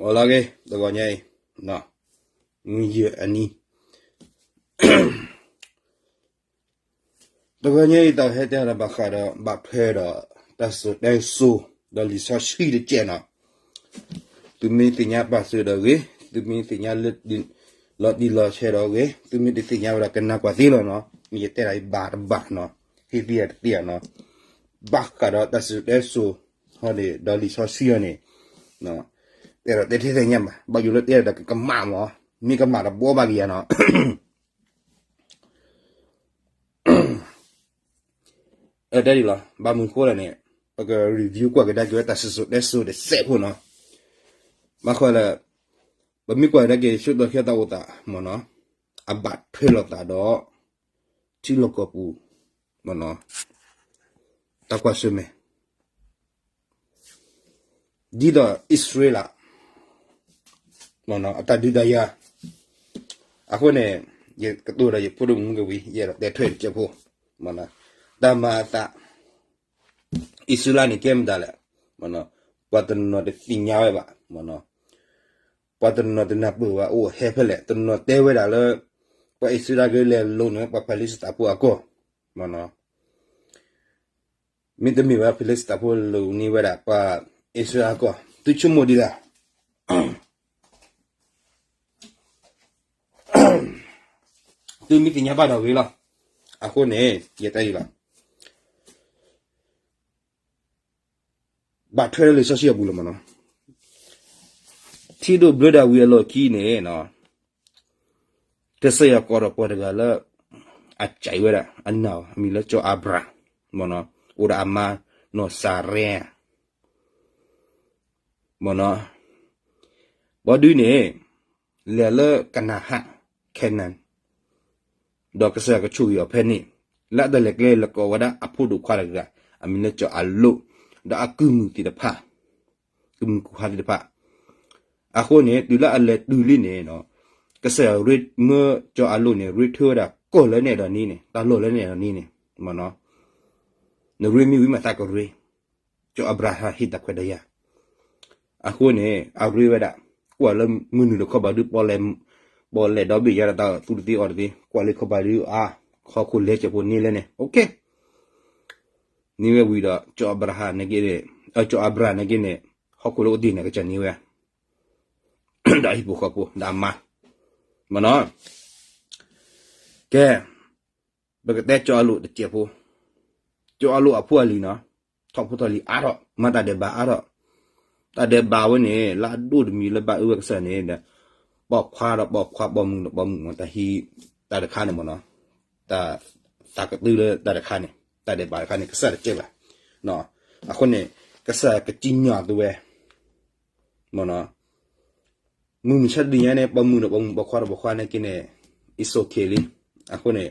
အိၣ်လီၤဂ့ၤ တဂီၤညါအံၤ, မုၢ်ယဲၢ်အနံၤ, တဂီၤညါအံၤ တၢ်ဟဲတဲဒီးဘၣ်ဃးဒီး ဘၣ်ထွဲဒီး တၢ်စံၣ်စိၤတဲစိၤ ဒီးလံာ်စီဆှံတကဲးနီၤ, သုမ့ၢ်သ့ၣ်ညါပာ်စၢၤဒီးဂ့ၤ, သုမ့ၢ်သ့ၣ်ညါလၢ လီၤတံၢ်လီၤဆဲးဒီးဂ့ၤ, သုမ့ၢ်တသ့ၣ်ညါဝဲဒီးကနၣ်ကွၢ်သ့လီၤနီၤ, ယတဲဒၣ်အံၤဘၣ်တဘၣ်နီၤ, ဟ့ၣ်သ့ၣ်တသ့ၣ်နီၤ, ဘၣ်ဃးဒီးတၢ်စံၣ်စိၤတဲစိၤ ဟီန့ၣ် ဒီးလံာ်စီဆှံအီၤန့ၣ်, တဲဒီးတဲထဲထဲညါဘၣ်, ဘၣ်ယိၣ်လၢတဲဒီးကကမၣ်မး, မ့ၢ်ကမၣ်တဘီဘၣ်ကယၤနီၤ အတဲဒ်လီၤ, ဘၣ်မနုၤဃိလဲၣ်န့ၣ်, ပက review ကွၢ်ကဒါက့ၤဝဲတၢ်စံၣ်စိၤတဲစိၤတစဲးဖိနီၤ, ဘၣ်ဃိလၢ ပမ့ၢ်ကွၢ်ကဒါက့ၤ ဆၢကတီၢ်ခဲအံၤတၢ်အိၣ်သးမ့ၢ်နီၤ, အဘၣ်ထွဲလိာ်သးဒီး ထံလီၢ်ကီၢ်ပူၤ မ့ၢ်နီၤ, တၢ်ကွၢ်ဆၢၣ်မဲာ် ဒ်သိးအံၣ်စရ့လး မ့ၢ်နီၤ အတၢ်ဒုးတၢ်ယၤ, အဃိန့ၣ် ယကတိၤဒီးယဖိဒိၣ်မုၣ်ကဝံၤ ယအဲၣ်ဒိးတဲထွဲတစဲးဖိ, မ့ၢ်နီၤ, တၢ်မၤအသး အံၣ်စရ့လးန့ၣ်ကဲမတၤလဲၣ်, မ့ၢ်နီၤ, ပှၤတနီၤတသ့ၣ်ညါဝဲဘၣ်, မ့ၢ်နီၤ, ပှၤတနီၤတနၢ်ပၢၢ်ဘၣ် အိၣ်ဟဲဖဲလဲၣ်, တနီၤတဲဝဲဒၣ်လၢ ပှၤအံၣ်စရ့လးကလဲၤလိၤန့ၢ်ပှၤဖလံးစတံဖိအကီၢ်, မ့ၢ်နီၤ, မ့တမ့ၢ်ဝဲဖလံးစတံဖိလိၤန့ၢ်ဝဲဒၣ်ပှၤအံၣ်စရ့လးအကီၢ် သုဆိကမိၣ်ဒ်လဲၣ်, သုမ့ၢ်သ့ၣ်ညါဘၣ်ဒီးဂ့ၤလီၤ, အဃိန့ၣ် ယတဲအံၤလီၤ ဘၣ်ထွဲလၢလံာ်စီဆှံအပူၤလီၤမ့ၢ်နီၤ, ထံဒိၣ်ဘျၢဒၣ်ဝံၤအလီၢ်ခံန့ၣ်, ကစၢ်ယွၤကိးထီၣ်ပှၤတဂၤလၢ အကဲဝဲဒၣ် အနၢ်အီၤ အမံၤလၢစီၤအၤဘြၤဟၣ်, မ့ၢ်နီၤ, အိၣ်ဒီးအမါ နီၢ်စၤရဲ မ့ၢ်နီၤ, ဘီဒုန့ၣ် လဲၤလၢကနၤဧၣ် Canaan, ဒီးကစၢ်ယွၤကဆိၣ်ဂ့ၤအီၤဖဲန့ၣ်, လၢအတၢ်လဲၤကျဲလဲၤကီးဝဲဒၣ်အဖိဒိၣ်ခွါတဂၤ အမံၤလၢစီၤအၤလိၣ်, ဒီးအကုၢ်မုၣ်သ့ၣ်တဖၣ်, ကုၢ်မုၣ်ကုၢ်ခွါသ့ၣ်တဖၣ်, အဃိန့ၣ် တုၤလၢအလဲၤတုၤလံန့ၣ်, ကစၢ်ယွၤမၢစီၤအၤလိၣ်န့ၣ် ရ့ထၢဝဲဒၣ်ကီၢ်လၢနအဲၣ်ဒိးန့ၢ်န့ၣ်, တၢ်လီၢ်လၢနအဲၣ်ဒိးန့ၢ်န့ၣ်, မ့ၢ်နီၤ, နရ့မ့ၢ်ဝံၤမးသးကရ့ စီၤအၤဘြၤဟၣ်ဟ့ၣ်တၢ်ခွဲးတၢ်ယာ်, အဃိန့ၣ် အရ့ဝဲဒၣ်, ကွၢ်လၢမုၢ်နုာ်တခီဘၣ်ဒုး ပီၣ်လဲၣ်ဒီဘ့ၣ်ယါဒီးတၢ်သူတသ့အီၤတသ့, ကွၢ်လၢခီဘၣ်ဒုးအါ, ဟီၣ်ခိၣ်လဲၤစဲးဖိန့ၢ်လဲၣ်န့ၣ်, OK, န့ၢ်ဝဲဝံၤဒီး စီၤအၤဘြၤဟၣ်န့ၣ်က့န့ၣ်, စီၤအၤဘြၤဟၣ်န့ၣ်က့န့ၣ်, ဟီၣ်ခိၣ်လၢအိၣ်တ့ၢ်န့ၣ် ကစၢ်န့ၢ်ဝဲ ဒီးအဟံၣ်ဖိဃီဖိ ဒီးအမါ, မ့ၢ်နီၤ, ကဲ, ပကတဲစီၤအၤလိၣ်တစဲးဖိ, စီၤအၤလိၣ်အဖိအလံၤနီၤ, ထီၣ်ဖိထီၣ်လံၤအါထီၣ်, မၤတၢ်ဒဲးဘးအါထီၣ်, တၢ်ဒဲးဘးဝဲန့ၣ် လၢအဒိၣ်တမံၤလၢဘၣ်အၢဝဲကစၢ်န့ၣ်, ပိာ်ခွါဒီးပိာ်ခွါ ပိာ်မုၣ်ဒီးပိာ်မုၣ် တၢ်ဟံးတၢ်တခါန့ၣ်မ့ၢ်နီၤ, တၢ်သးကတုၤလၢတၢ်တခါန့ၣ်, တၢ်ဒဲးဘးတခါန့ၣ် ကစၢ်တကဲဘၣ်, အဃိန့ၣ် ကစၢ်ကစံၣ်ညီၣ်သုဝဲ မ့ၢ်နီၤ, မုၢ်မဆါတနံၤညါန့ၣ် ပိာ်မုၣ်ဒီးပိာ်မုၣ် ပိာ်ခွါဒီးပိာ်ခွါန့ၣ်က့န့ၣ် it's okay လံ, အဃိန့ၣ်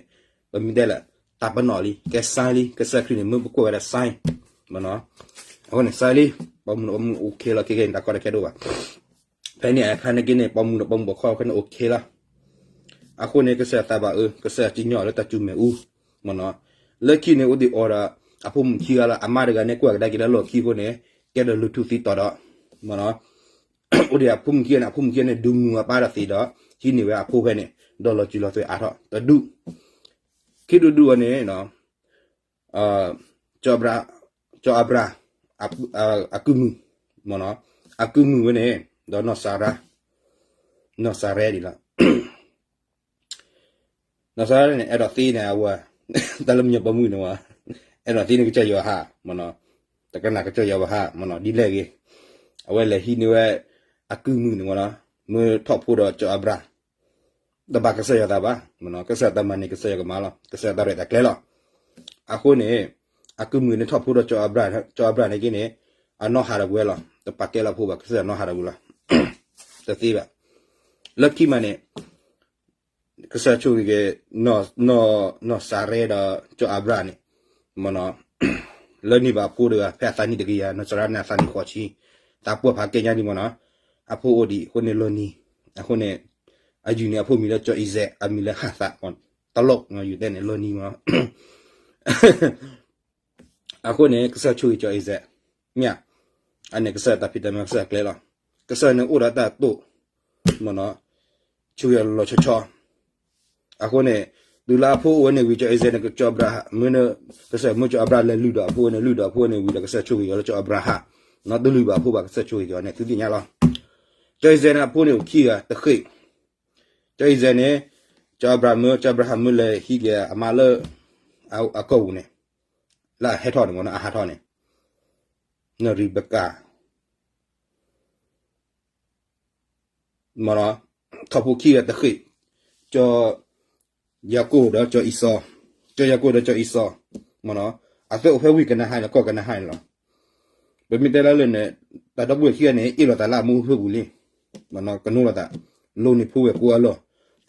ပမ့ၢ်တဲလၢ တၢ်ပနီၣ်လံ ကဲ sign လံ, ကစၢ်ခရံာ်န့ၣ် မ့ၢ်ပကွၢ်ဝဲဒၣ် sign, မ့ၢ်နီၤ, အဃိန့ၣ် sign လံ, ပိာ်မုၣ်ဒီးပိာ်မုၣ် okay လီၤ ခဲကဲန့ၣ် တၢ်ကီတၢ်ခဲတအိၣ်ဘၣ်, ဖဲန့ၣ်အခါန့ၣ်က့န့ၣ် ပိာ်မုၣ်ဒီးပိာ်မုၣ် ပိာ်ခွါခဲန့ၣ် okay လီၤ, အဃိန့ၣ် ကစၢ်သးဘၣ်အၢ ကစၢ်စံၣ်ညီၣ်လၢတၢ်စူၢ်မ့ၣ်အူ, မ့ၢ်နီၤ, လၢခံန့ၣ် အိၣ်ဒံးအီၤဒီး အဖိမုၣ်ခံဂၤလီၤ, အမါတဂၤန့ၣ် ကွၢ်ကဒါက့ၤလၢလီၢ်ခံအဃိန့ၣ် ကဲဒီးလူၤထူသံတီၤဒီး, မ့ၢ်နီၤ အိၣ်ဒံးအဖိမုၣ်ခံဂၤန့ၣ် အဖိမုၣ်ခံဂၤန့ၣ် ဒုးမုာ်အပၢ်ဒီးသံဒီး ဟံးန့ၢ်ဝဲအဖိဖဲန့ၣ် ဒီးလီၤစၢၤလီၤသွဲၣ်အါထီၣ် တဒူၣ်, ခံဒူၣ်ဒူၣ်ဝဲန့ၣ် စီၤအၤဘြၤ, စီၤအၤဘြၤ, အကုၢ်မုၣ်, မ့ၢ်နီၤ, အကုၢ်မုၣ်ဝဲန့ၣ် ဒီးနီၢ်စၤရါ, နီၢ်စၤရဲဒ်လီၤ နီၢ်စၤရါန့ၣ် အဲၣ်ဒိးသ့န့ၣ် အဝဲ, တၢ်လၢမုၢ်ညီပိာ်မုၣ်န့ၣ်ဝဲ, အဲၣ်ဒိးသ့န့ၣ်ကစၢ်ယွၤဟး, မ့ၢ်နီၤ, တကနၣ်ကစၢ်ယွၤဘၣ်ဟး, မ့ၢ်နီၤ, ဒ်လဲၣ်ဂ့ၤ, အဝဲလဲၤဟံးန့ၢ်ဝဲ အကုၢ်မုၣ်န့ၣ်မ့ၢ်နီၤ, မ့ၢ်ထီၣ်ဖိဒီးစီၤအၤဘြၤ, တဘၣ်ကစၢ်ယွၤသးဘၣ်, မ့ၢ်နီၤ, ကစၢ်ယွၤတၢ်မၤန့ၣ် ကစၢ်ယွၤကမၤလီၤ, ကစၢ်ယွၤတၢ်ရဲၣ်တၢ်ကျဲၤလီၤ. အဃိန့ၣ် အကုၢ်မုၣ်န့ၣ်ထီၣ်ဖိဒီးစီၤအၤဘြၤ, စီၤအၤဘြၤန့ၣ်က့န့ၣ် အနီၢ်ဟးဒီးဝဲလီၤ, တပာ်ကဲလၢအဖိဘၣ်, ကစၢ်ယွၤနီၢ်ဟးဒီးဝဲလီၤ, တသ့ဘၣ်. လၢခံမးန့ၣ် ကစၢ်ဆိၣ်ဂ့ၤက့ၤ နီၢ်စၤရဲဒီးစီၤအၤဘြၤန့ၣ်, မ့ၢ်နီၤ, လၢန့ၢ်ဘၣ်အဖိတဂၤ ဖဲအသးနံၣ်တကယၤ, နီၢ်စၤရဲန့ၣ်အသးနံၣ်ဃိးဆံ, သးပှၢ်ဖးကဲညါဒံးမ့ၢ်နီၤ, အဖိအိၣ်ဒံးအဃိန့၁ၣ်လီၤနံၤ, အဃိန့ၣ် အယုၢ်န့ၣ်အဖိမံၤလၢစီၤအံၤစဲး, အမံၤလၢဟးသး, တလီၢ်ယုၢ်တဲန့ၣ်လီၤနံၤမ့ၢ်နီၤ အဃိန့ၣ် ကစၢ်ဆိၣ်ဂ့ၤစီၤအံၤစဲး, မ့ၢ်ဧါ, အန့ၣ်ကစၢ်တၢ်ဖံးတၢ်မၤကစၢ်ကျဲလီၤ. ကစၢ်ယွၤန့ၣ်အိၣ်ဒီးတၢ်တိာ် မ့ၢ်နီၤ, ဆိၣ်ဂ့ၤအီၤလီၤဆီဆီ, အဃိန့ၣ် တုၤလၢအဖိအိၣ်ဝဲန့ၣ်ဝံၤ ကၠီအံၤစဲးန့ၣ် ကၠီအၤဘြၤဟၣ်မုၣ်, ကစၢ်ယွၤမၢကၠီအၤဘြၤဟၣ်လဲၤလုၢ်ဒီးအဖိဝဲန့ၣ် လုၢ်ဒီးအဖိဝဲန့ၣ်ဝံၤဒီး ကစၢ်ဆိၣ်ဂ့ၤအီၤလၢကၠီအၤဘြၤဟၣ်, နီၤ တလုၢ်ဘၣ်အဖိဘၣ် ကစၢ်ဆိၣ်ဂ့ၤက့ၤအီၤန့ၣ် သုသ့ၣ်ညါလီၤ. ကၠီအံၤစဲးန့ၣ် အဖိန့ၣ်အိၣ်ခံဂၤတဃ့ၢ်, ကၠီအံၤစဲးန့ၣ် ကၠီအၤဘြၤဟၣ်မုၣ်, ကၠီအၤဘြၤဟၣ်မုၣ်လဲၤဟံးက့ၤအမါလၢ အကီၢ်ပူၤန့ၣ်, လၢအဟဲထီၣ်န့ၣ်မ့ၢ်နီၤ, အဟးထီၣ်န့ၣ်, နီၢ်ရံးဘကၤ မ့ၢ်နီၤ, ထီၣ်ဖိခံဂၤတဃ့ၢ်, ကၠီယၤကိာ်ဒီးကၠီအံၣ်စီၤ, ကၠီယၤကိာ်ဒီးကၠီအံၣ်စီၤ, မ့ၢ်နီၤ, အသ့အိၣ်ဖဲဝ့ၢ်ကနၤအၣ်န့ၣ် ကီၢ်ကနၤအၣ်န့ၣ်လီၤ. ပမ့ၢ်တဲလၢလၢန့ၣ် တၢ်ဒီပုၢ်ဝဲၢ်ခံဂၤန့ၣ် အ့ၣ်လိာ်သးလၢအမူဟၢဖၢပူၤလံ, မ့ၢ်နီၤ, ကနိလီၤသး, လိၤန့ၢ်ဖိဝဲၢ်ကိအလီၢ်,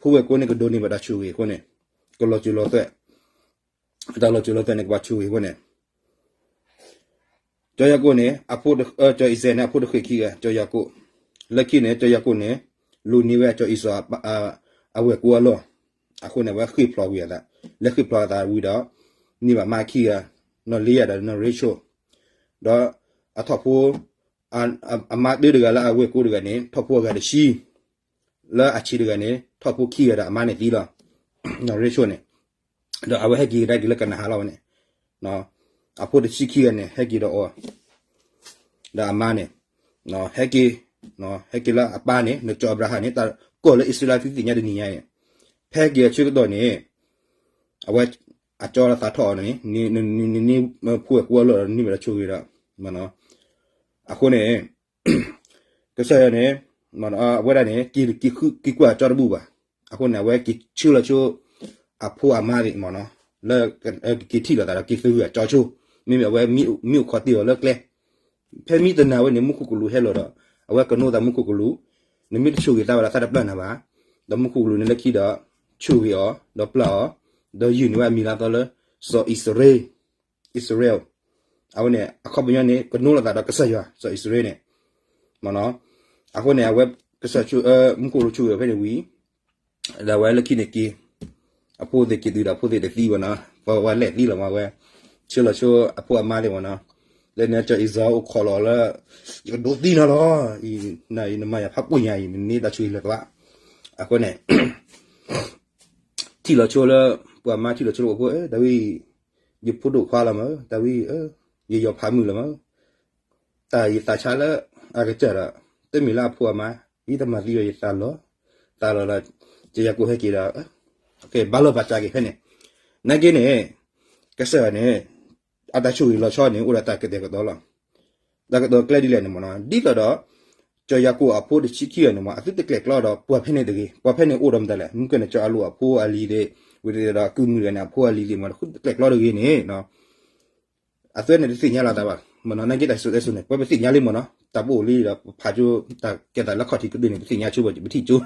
ဖိဝဲၢ်ကိန့ၣ်ကဒိးန့ၢ်ဘၣ်တၢ်ဆိၣ်ဂ့ၤအဃိန့ၣ်, ကလီၤစၢၤလီၤသွဲၣ်, တၢ်လီၤစၢၤလီၤသွဲၣ်န့ၣ် ကဘၣ်ဆိၣ်ဂ့ၤအဃိန့ၣ် ကၠီယၤကိာ်န့ၣ် အဖိ, ကၠီအံၣ်စဲးန့ၣ် အဖိတဃ့ၢ်ခံဂၤ ကၠီယၤကိာ်, လၢခံန့ၣ် ကၠီယၤကိာ်န့ၣ် လိၤန့ၢ်ဝဲကၠီအံၣ်စီၤ အဝဲၢ်ကိအလီၢ်, အဃိန့ၣ် အဝဲဃ့ၢ်ဖျိးဝံၤအသး, လဲၤဃ့ၢ်ဖျိးအသးဝံၤဒီး န့ၢ်ဘၣ်မါခံဂၤ, နီၢ်လ့ယၤဒီးနီၢ်ရ့ဆိၣ်, ဒီးအထီၣ်ဖိ, အမါတ့တဂၤလၢအဝဲၢ်ကိတဂၤန့ၣ် ထီၣ်ဖိအဂၤတဆံ, လၢအဆံးတဂၤန့ၣ် ထီၣ်ဖိခံဂၤဒီးအမါန့ၣ်သံလီၤ, နီၢ်ရ့ဆိၣ်န့ၣ်, ဒီးအဝဲဟဲက့ၤကဒါက့ၤလၢကနၤအၣ်လီၤဝဲန့ၣ်, အဖိတဆံခံဂၤန့ၣ် ဟဲက့ၤဒီးအီၤ, ဒီးအမါန့ၣ်, ဟဲက့ၤ, ဟဲက့ၤလၢအပၢ်န့ၣ် နကၠီအၤဘြၤဟၣ်န့ၣ် တၢ်ကီၢ်လၢအံၣ်စရ့လးသုသ့ၣ်ညါတနံၤညါန့ၣ်, ဖဲဟဲက့ၤအဆၢကတီၢ်န့ၣ်, အဝဲ, အကၠီလၢသးထီၣ်အီၤန့ၣ်, န့ၢ်ဖိဝဲၢ်ကိအလီၢ်ဒီးန့ၢ်ဘၣ်ဒီးဆိၣ်ဂ့ၤဒီး, အဃိန့ၣ် ကစၢ်ယွၤန့ၣ်, အဝဲဒၣ်န့ၣ် က့ၤဃုက့ၤကွၢ်အကၠီတဘူၣ်ဘၣ်, အဃိန့ၣ် အဝဲက့ၤဆှၢလီၤဆိ, အဖိအမါသ့ၣ်မ့ၢ်နီၤ, လၢ, ကက့ၤထံၣ်လိာ်သးဒီးက့ၤသုးဂုာ်အကၠီဆိ, မ့မ့ၢ်အဝဲမံအိၣ်ခီတ့ၢ်အီၤလၢကျဲ, ဖဲမံတနၤဝဲန့ၣ် မူခိၣ်ကလူးဟဲလီၤဒီး, အဝဲကနိသးမူခိၣ်ကလူး, နမ့ၢ်တဆိၣ်ဂ့ၤသးဝဲဒၣ်သးတပျၢ်နၤဘၣ်, ဒီးမူခိၣ်ကလူးန့ၣ်လၢခံဒီး, ဆိၣ်ဂ့ၤအီၤ, ဒီးပျၢ်အီၤ, ဒီးယုၢ်န့ၢ်ဝဲအမံၤလၢအသီလၢ, စီၤအံၣ်စရ့လး အံၣ်စရ့လး, အဝဲန့ၣ် အခီပညီန့ၣ် ကနိလိာ်သးဒီးကစၢ်ယွၤ စီၤအံၣ်စရ့လးန့ၣ်, မ့ၢ်နီၤ, အဃိန့ၣ် အဝဲ, ကစၢ်, မူခိၣ်ကလူးဆိၣ်ဂ့ၤဖဲန့ၣ်ဝံၤ, ဒီးအဝဲလၢခံန့ၣ်က့ၤ, အဖိသ့ၣ်က့ၤတုၤဒီးအဖိသ့ၣ်တသံဘၣ်နီၤ, ပှၤဝဲလဲၣ်သံလီၤမးဝဲ, ဆှၢလီၤဆိအဖိအမါသ့ၣ်မ့ၢ်နီၤ, လၢန့ၣ်ကၠီအံၣ်စရ့လးအိၣ်ခိးလီၤလၢ, ယကဒိးသံနၤလီၤ, အံၤ, နမၤယၤဖးပှ့ၤညါအံၤ နန့ၢ်တၢ်ဆိၣ်ဂ့ၤလၢၤသး, အဃိန့ၣ် ထံၣ်လီၤဆိလၢ, ပှၤမါထံၣ်လီၤဆိလၢပှၤဖိ, တၢ်ဝံ, ယဖိဒိၣ်ခွါလီၤမး, တၢ်ဝံ, ယယီၤဖးမုၢ်လီၤမး, တၢ်ယသးဆါလၢ, အကစၢ်ဒီး, တမ့ၢ်လၢအဖိအမါ, ယတမၤသံဒီးယသးလီၤ, သးလီၤလီၤ, ကၠီယၤကိာ်ဟဲက့ၤဒီး, ဘၣ်လီၢ်ဘၣ်စးက့ၤဖဲန့ၣ်, နာ်က့န့ၣ်, ကစၢ်ယွၤန့ၣ်, အတၢ်ဆိၣ်ဂ့ၤလီၤဆီန့ၣ် အိၣ်ဒီးတၢ်ကတဲာ်ကတီၤလီၤ တၢ်ကတဲာ်ကတီၤကျဲဒ်လဲၣ်န့ၣ်မ့ၢ်နီၤ, ဒ်သိးဒီး, ကၠီယၤကိာ်အဖိတဆံခံဂၤန့ၣ်မ့ၢ် အသုတကျဲးကျီဒီးပှၤဖဲန့ၣ်တဂ့ၤ, ပှၤဖဲန့ၣ်အိၣ်ဒီးမတၤလဲၣ်, မုၢ်ကၢၢ်န့ၣ် ကၠီအလိာ်အဖိအလံၤသ့ၣ်, ဝံၤဒီးအကုၢ်မုၣ်တဂၤန့ၣ် အဖိအလံၤသ့ၣ်မ့ၢ် တကျဲးကျီတဂ့ၤန့ၣ်, အသၢန့ၣ်တသ့ၣ်ညါလီၤသးဘၣ်, မ့ၢ်နီၤ, နာ်က့တၢ်စံၣ်စိၤတဲစိၤန့ၣ် ပဝဲပသ့ၣ်ညါလံမ့ၢ်နီၤ, တၢ်ပအိၣ်လံဒီးပဖးကၠိ, တၢ်ကဲသးလၢခီၣ်ထံးကတၢၢ်န့ၣ် ပသ့ၣ်ညါဆိဘၣ် ပထံၣ်ကၠိ,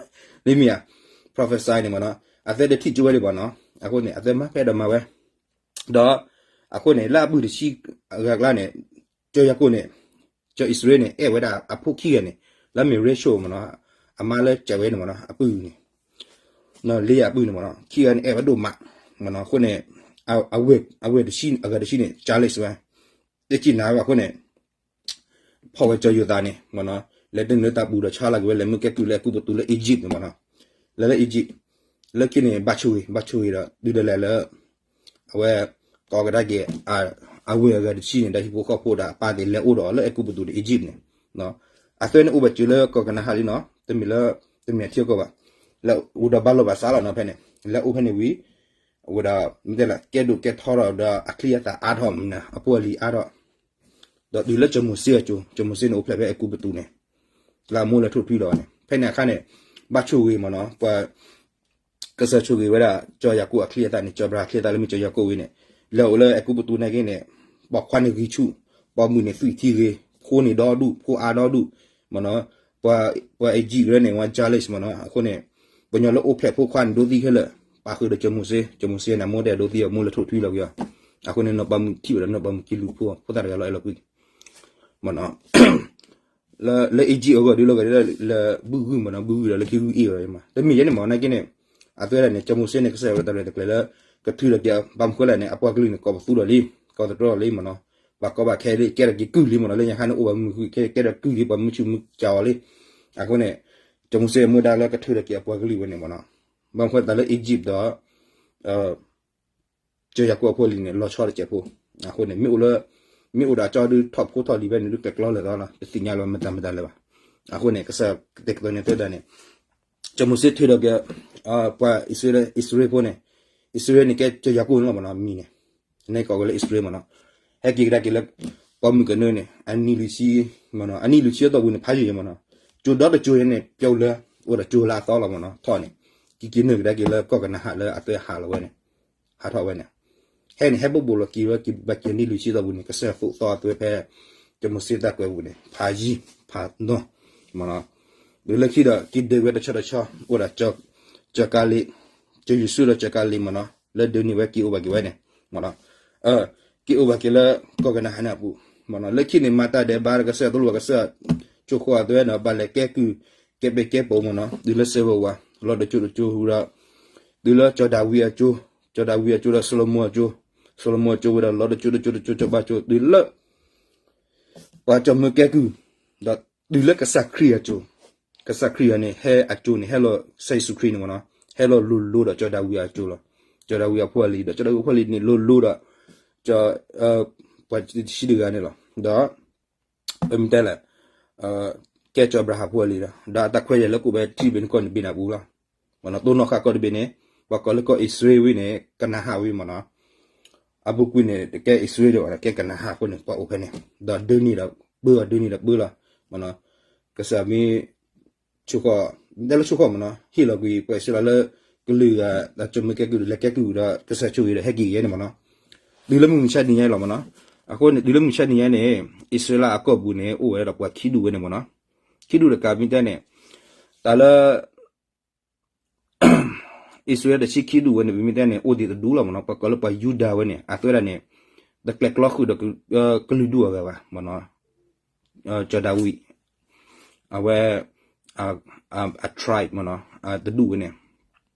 လၢမ့ၢ်ဧါ, prophecy န့ၣ်မ့ၢ်နီၤ, အသၢတထံၣ်ကၠိဝဲလံမ့ၢ်နီၤ, အဃိန့ၣ် အသၢမၤဖဲဒီးမၤဝဲ ဒီး, အဃိန့ၣ် လၢအပုၢ်တဆံဂၤအကျါန့ၣ်, ကၠီယၤကိာ်န့ၣ်, ကၠီအံၣ်စရ့လးန့ၣ် အဲၣ်ဝဲဒၣ်အဖိခံဂၤန့ၣ်, လၢမ့ၢ်ရ့ဆိၣ်မ့ၢ်နီၤ, အမါလၢကဲးဝဲန့ၣ်မ့ၢ်နီၤ, အပုၢ်န့ၣ်, လ့အပုၢ်န့ၣ်မ့ၢ်နီၤ, ခံဂၤန့ၣ် အဲၣ်ဝဲဒိၣ်မး, မ့ၢ်နီၤ, အဃိန့ၣ်, အဝဲၢ်တဆံ, အဂၤတဆံန့ၣ် jealous ဝဲ, တစံၣ်နၤဝဲအဃိန့ၣ် ဖီၣ်ဝဲကၠီယိၤသးန့ၣ်မ့ၢ်နီၤ, လဲၤတနုာ်လၢတၢ်ပူၤဒီးဆါလီၤက့ၤဝဲ လဲၤမ့ၢ်ကဲကုၢ်လၢအဲၤကူပတူးလၢ Egypt န့ၣ်မ့ၢ်နီၤ, လဲၤလၢ Egypt, လၢခံန့ၣ် ဘၣ်ဆိၣ်ဂ့ၤ, ဘၣ်ဆိၣ်ဂ့ၤဒီး တုၤဒၣ်လဲာ်လၢ အဝဲ ကိးကဒါက့ၤ အဝဲၢ်အဂၤတဆံန့ၣ် ဒီးဟံၣ်ဖိဃီဖိဒီးအပၢ်သ့ၣ်လဲၤအိၣ်ဒီးအီၤလၢအဲၤကူပတူးဒီး Egypt န့ၣ်, အသၢန့ၣ်အိၣ်ဘၣ်စၢၤလၢကီၢ်ကနၤအၣ်လံနီၤ, တမ့ၢ်လၢ, တမ့ၢ်အထံအကီၢ်ဘၣ်, လၢအိၣ်ဒီးဘၣ်လိာ်ဘၣ်စးလီၤနီၤဖဲန့ၣ်, လဲၤအိၣ်ဖဲန့ၣ်ဝံၤ အဝဲဒၣ် မ့ၢ်တဲလၢ ကဲဒိၣ်ကဲထီထီၣ်ဒီးအချံအသၣ်အါထီၣ်မ့ၢ်နီၤ, အဖိအလံၤအါထီၣ်, ဒီးတုၤလၢစီၤမိၤၡ့အစိၤ, စီၤမိၤၡ့န့ၣ်အိၣ်ဖျဲၣ်ဖဲအဲၤကူပတူးန့ၣ်, လၢအမိၢ်လဲၤထိၣ်ထွံလီၤန့ၣ်, ဖဲန့ၣ်အခါန့ၣ်, ဘၣ်ဆိၣ်ဂ့ၤမ့ၢ်နီၤ, ပှၤ ကစၢ်ဆိၣ်ဂ့ၤဝဲဒၣ် စီၤယၤကိာ်အချံအသၣ်န့ၣ်, စီၤအၤဘြၤဟၣ်အချံအသၣ်လၢမ့ၢ်စီၤယၤကိာ်ဝံၤန့ၣ်, လဲၤအိၣ်လၢအဲၤကူပတူးနာ်က့န့ၣ်, ပိာ်ခွါန့ၣ်ဂံၢ်ဆူၣ်, ပိာ်မုၣ်န့ၣ်သွံၣ်ထံဂ့ၤ, ဖိန့ၣ်ဒီဒူၣ်, ဖိအါဒီဒူၣ်, မ့ၢ်နီၤ, ပှၤ ပှၤအံၤကံၣ်လၢန့ၣ် ဝဲ jealous မ့ၢ်နီၤ, အဃိန့ၣ်, ပှၤကညီလၢအိၣ်ဖျဲၣ်ဖိခွါန့ၣ်ဒိသံခဲလၢာ်, ပာ်ဃုာ်ဒီးစီၤမိၤၡ့, စီၤမိၤၡ့န့ၣ် အမိၢ်တဲဒိသံအီၤ မိၢ်လဲၤထိၣ်ထွံလီၤက့ၤအီၤ, အဃိန့ၣ် နီၢ်ပၤမုၣ်ထံၣ်ဝဲဒီးနီၢ်ပၤမုၣ်က့ၤလူၤဖိ, ဖိသၣ်တဂၤလီၤအဲၣ်လီၤကွံ, မ့ၢ်နီၤ လၢ လၢအံၤကံၣ်အဂီၢ်ဒုးလီၤဂာ်ဒ်လၢ ဘုၣ်ဂုၢ်မ့ၢ်နီၤ, ဘုၣ်ဂုၢ်ဒီးလၢခံဂုၢ်အ့ၣ်အီၤမး, တမ့ၢ်ယဲန့ၣ်မ့ၢ်နာ်က့န့ၣ်, အသၢဒၣ်န့ၣ် စီၤမိၤၡ့န့ၣ် ကစၢ်ယွၤဝဲတၢ်ရဲၣ်တၢ်ကျဲၤလၢ ကထုးထီၣ်က့ၤ ဘၣ်မနုၤဃိလဲၣ်န့ၣ် အပှၤကလုာ်န့ၣ် ကိးပသူဒီးလံ, ကိးသတြီလီၤလံမ့ၢ်နီၤ, ဘၣ်ကီဘၣ်ခဲလံ ကဲထီၣ်က့ၤကုၢ်လံမ့ၢ်နီၤ, လၢညါခါန့ၣ်အိၣ်ဘၣ်မုာ်ဃုာ် ကဲထီၣ်ကုၢ်လံ ပှၤမုာ်ဆူၣ်မုာ်ကၠီအီၤလံ, အဃိန့ၣ် စီၤမိၤၡ့မ့ၢ်ဝဲဒၣ်လၢကထုးထီၣ်က့ၤအပှၤကလုာ်ဝဲန့ၣ်မ့ၢ်နီၤ, ဘၣ်မနုၤဃိသတးလၢ Egypt ဒီး စီၤယၤကိာ်အဖိအလံၤန့ၣ် လီၤဆီတစဲးဖိ, အဃိန့ၣ် မ့ၢ်အိၣ်လၢ မ့ၢ်အိၣ်ဒီးအကၠီဒုးထီၣ်ဖိထီၣ်လံၤဖဲန့ၣ်ဒုးကျဲကျီလၢာ်သီလီၤ, တသ့ၣ်ညါလၢၤဘၣ်မတၤမတၤလၢၤဘၣ်. အဃိန့ၣ် ကစၢ်ကတဲာ်ကတီၤန့ၢ်အသးဒၣ်န့ၣ် စီၤမိၤၡ့ထုးထီၣ်က့ၤ ပှၤအံၣ်စရ့လး အံၣ်စရ့လးဖိန့ၣ်, အံၣ်စရ့လးန့ၣ် ကဲစီၤယၤကိာ်န့ၣ်လီၤမ့ၢ်နီၤ, မံၤန့ၣ် န့ၣ်ကိးဝဲလၢအံၣ်စရ့လးမ့ၢ်နီၤ, ဟဲက့ၤကဒါက့ၤလၢ ပှၤမုၢ်ကနၢန့ၣ် အနံၣ်လွံၢ်ဆံ, မ့ၢ်နီၤ, အနံၣ်လွံၢ်ဆံအတီၢ်ပူၤန့ၣ် ဖးယံာ်ယံာ်မ့ၢ်နီၤ, ကၠိဒီတကၠိန့ၣ် ပျီလၢ အိၣ်ဒီးကၠိလၢအသီလီၤမ့ၢ်နီၤ, ထီၣ်န့ၣ် က့ၤက့ၤနုာ်ကဒါက့ၤလၢကီၢ်ကနၤအၣ်လၢအသၢဟးလီၤဝဲန့ၣ်, ဟးထီၣ်ဝဲန့ၣ်, ဟဲန့ၣ် ဟဲဘိးဘိးလီၤက့ၤဝဲက့ၤဘၣ်က့ၤနံၣ်လွံၢ်ဆံအတီၢ်ပူၤန့ၣ် ကစၢ်သိးသီအသွဲဖဲ စီၤမိၤၡ့တၢ်ကွဲးပူၤန့ၣ် ဖးယံာ်ဖးနီၤ, မ့ၢ်နီၤ, တုၤလၢခံဒီး က့ၤဒုးဝဲတဆီတဆီ အိၣ်ဒီး ကၠီၤကၤလ့း, စီၤယိၤၡူဒီးကၠီၤကၤလ့းမ့ၢ်နီၤ, လၢဒုးန့ၢ်ဝဲက့ၤအိၣ်ဘၣ်က့ၤဝဲန့ၣ်, မ့ၢ်နီၤ, က့ၤအိၣ်ဘၣ်က့ၤလၢကီၢ်ကနၤအၣ်န့ၣ်အပူၤ, မ့ၢ်နီၤ, လၢခံန့ၣ် မၤတၢ်ဒဲးဘးဒီးကစၢ်သိၣ်လိဝဲကစၢ် ဆိၣ်ဃီအသွဲနီၤ, ဘၣ်လဲၤကဲကုၢ် ကဲပဲာ်ကဲပိာ်မ့ၢ်နီၤ, တုၤလၢစဲးဝဲဝါ လီၤတကၠိတကၠိဝံၤဒီး တုၤလၢစီၤဒၤဝံးအကၠိ, စီၤဒၤဝံးအကၠိဒီးစီၤၡလိၤမိၤအကၠိ, စီၤၡလိၤမိၤအကၠိဝံၤဒီး လီၤတကၠိတကၠိတကၠိဘၣ်ကၠိ တုၤလၢ ပှၤကၠီမၢကဲကုၢ်, ဒီးတုၤလၢကစၢ်ခရံာ်အကၠိ, ကစၢ်ခရံာ်အန့ၣ် ဟဲအကၠိန့ၣ် ဟဲလီၤ ကစၢ်ယ့ၣ်ၡူးခရံာ်န့ၣ်မ့ၢ်နီၤ, ဟဲလီၤလိၤလိၤဒီးစီၤဒၤဝံးအကၠိလီၤ. စီၤဒၤဝံးအဖိအလံၤ ဒီးစီၤဒၤဝံးအဖိအလံၤန့ၣ် လိၤလိၤဒီး ပှၤတဆံတဂၤန့ၣ်လီၤ. ဒီး ပမ့ၢ်တဲလဲၣ် ကဲစီၤအၤဘြၤဟၣ်ဖိအလံၤဒီး ဒီးအတၢ်ခွဲးယာ်လၢကအိၣ်ဝဲထံတဘ့ၣ်န့ၣ် ကီၢ်တဘ့ၣ်န့ၣ်အပူၤလီၤ. မ့ၢ်နီၤ, တိၢ်နီၣ်ဃာ်ကီၢ်တဘ့ၣ်န့ၣ် ပှၤကိးလၢကီၢ်အံၣ်စရ့လးဝံၤန့ၣ် ကနၤအၣ်ဝံၤမ့ၢ်နီၤ, အပူၤကွံာ်န့ၣ် တကဲအံၣ်စရ့လးဒီး ကဲကနၤအၣ်အဃိန့ၣ် ပှၤအိၣ်ဖဲန့ၣ် ဒီးဒုးန့ၢ်ဒီးပၢလီၤ, ဒုးန့ၢ်ဒီးပၢလီၤ. မ့ၢ်နီၤ, ကစၢ်မ့ၢ် ဆိၣ်ဃီ, တဲလၢဆိၣ်ဃီမ့ၢ်နီၤ, ဟ့ၣ်လီၤကွံာ်ပှၤအံၣ်စရ့လးလၢ ကလုာ်ဂၤ ဒီးကၠီမၢကဲကုၢ်ဒီး လဲၤကဲကုၢ်ဒီး ကစၢ်ဆိၣ်ဂ့ၤဒီး ဟဲက့ၤယဲန့ၣ်မ့ၢ်နီၤ. တုၤလၢမုၢ်မဆါတနံၤညါအံၤလီၤမ့ၢ်နီၤ. အဃိန့ၣ် တုၤလၢမုၢ်မဆါတနံၤညါန့ၣ် အံၣ်စရ့လးအကီၢ်ပူၤန့ၣ် အိၣ်ဝဲဒီးပှၤခံဒူၣ်ဝဲန့ၣ်မ့ၢ်နီၤ. ခံဒူၣ်တကးမ့ၢ်တဲန့ၣ် တၢ်လၢ အံၣ်စရ့လးတဆံခံဒူၣ်ဝဲန့ၣ် ပမ့ၢ်တဲန့ၣ် အိၣ်ဒံးတဒူၣ်လီၤမ့ၢ်နီၤ. ပှၤကိးလၢပှၤယူဒၤဝဲန့ၣ် အသဝဲဒၣ်န့ၣ် တကျဲကျီဃုာ်ဒီး ကလုာ်ဒူၣ်အဂၤဘၣ်မ့ၢ်နီၤ. စီၤဒၤဝံး အဝဲ အ tribe မ့ၢ်နီၤ တဒူၣ်ဝဲန့ၣ်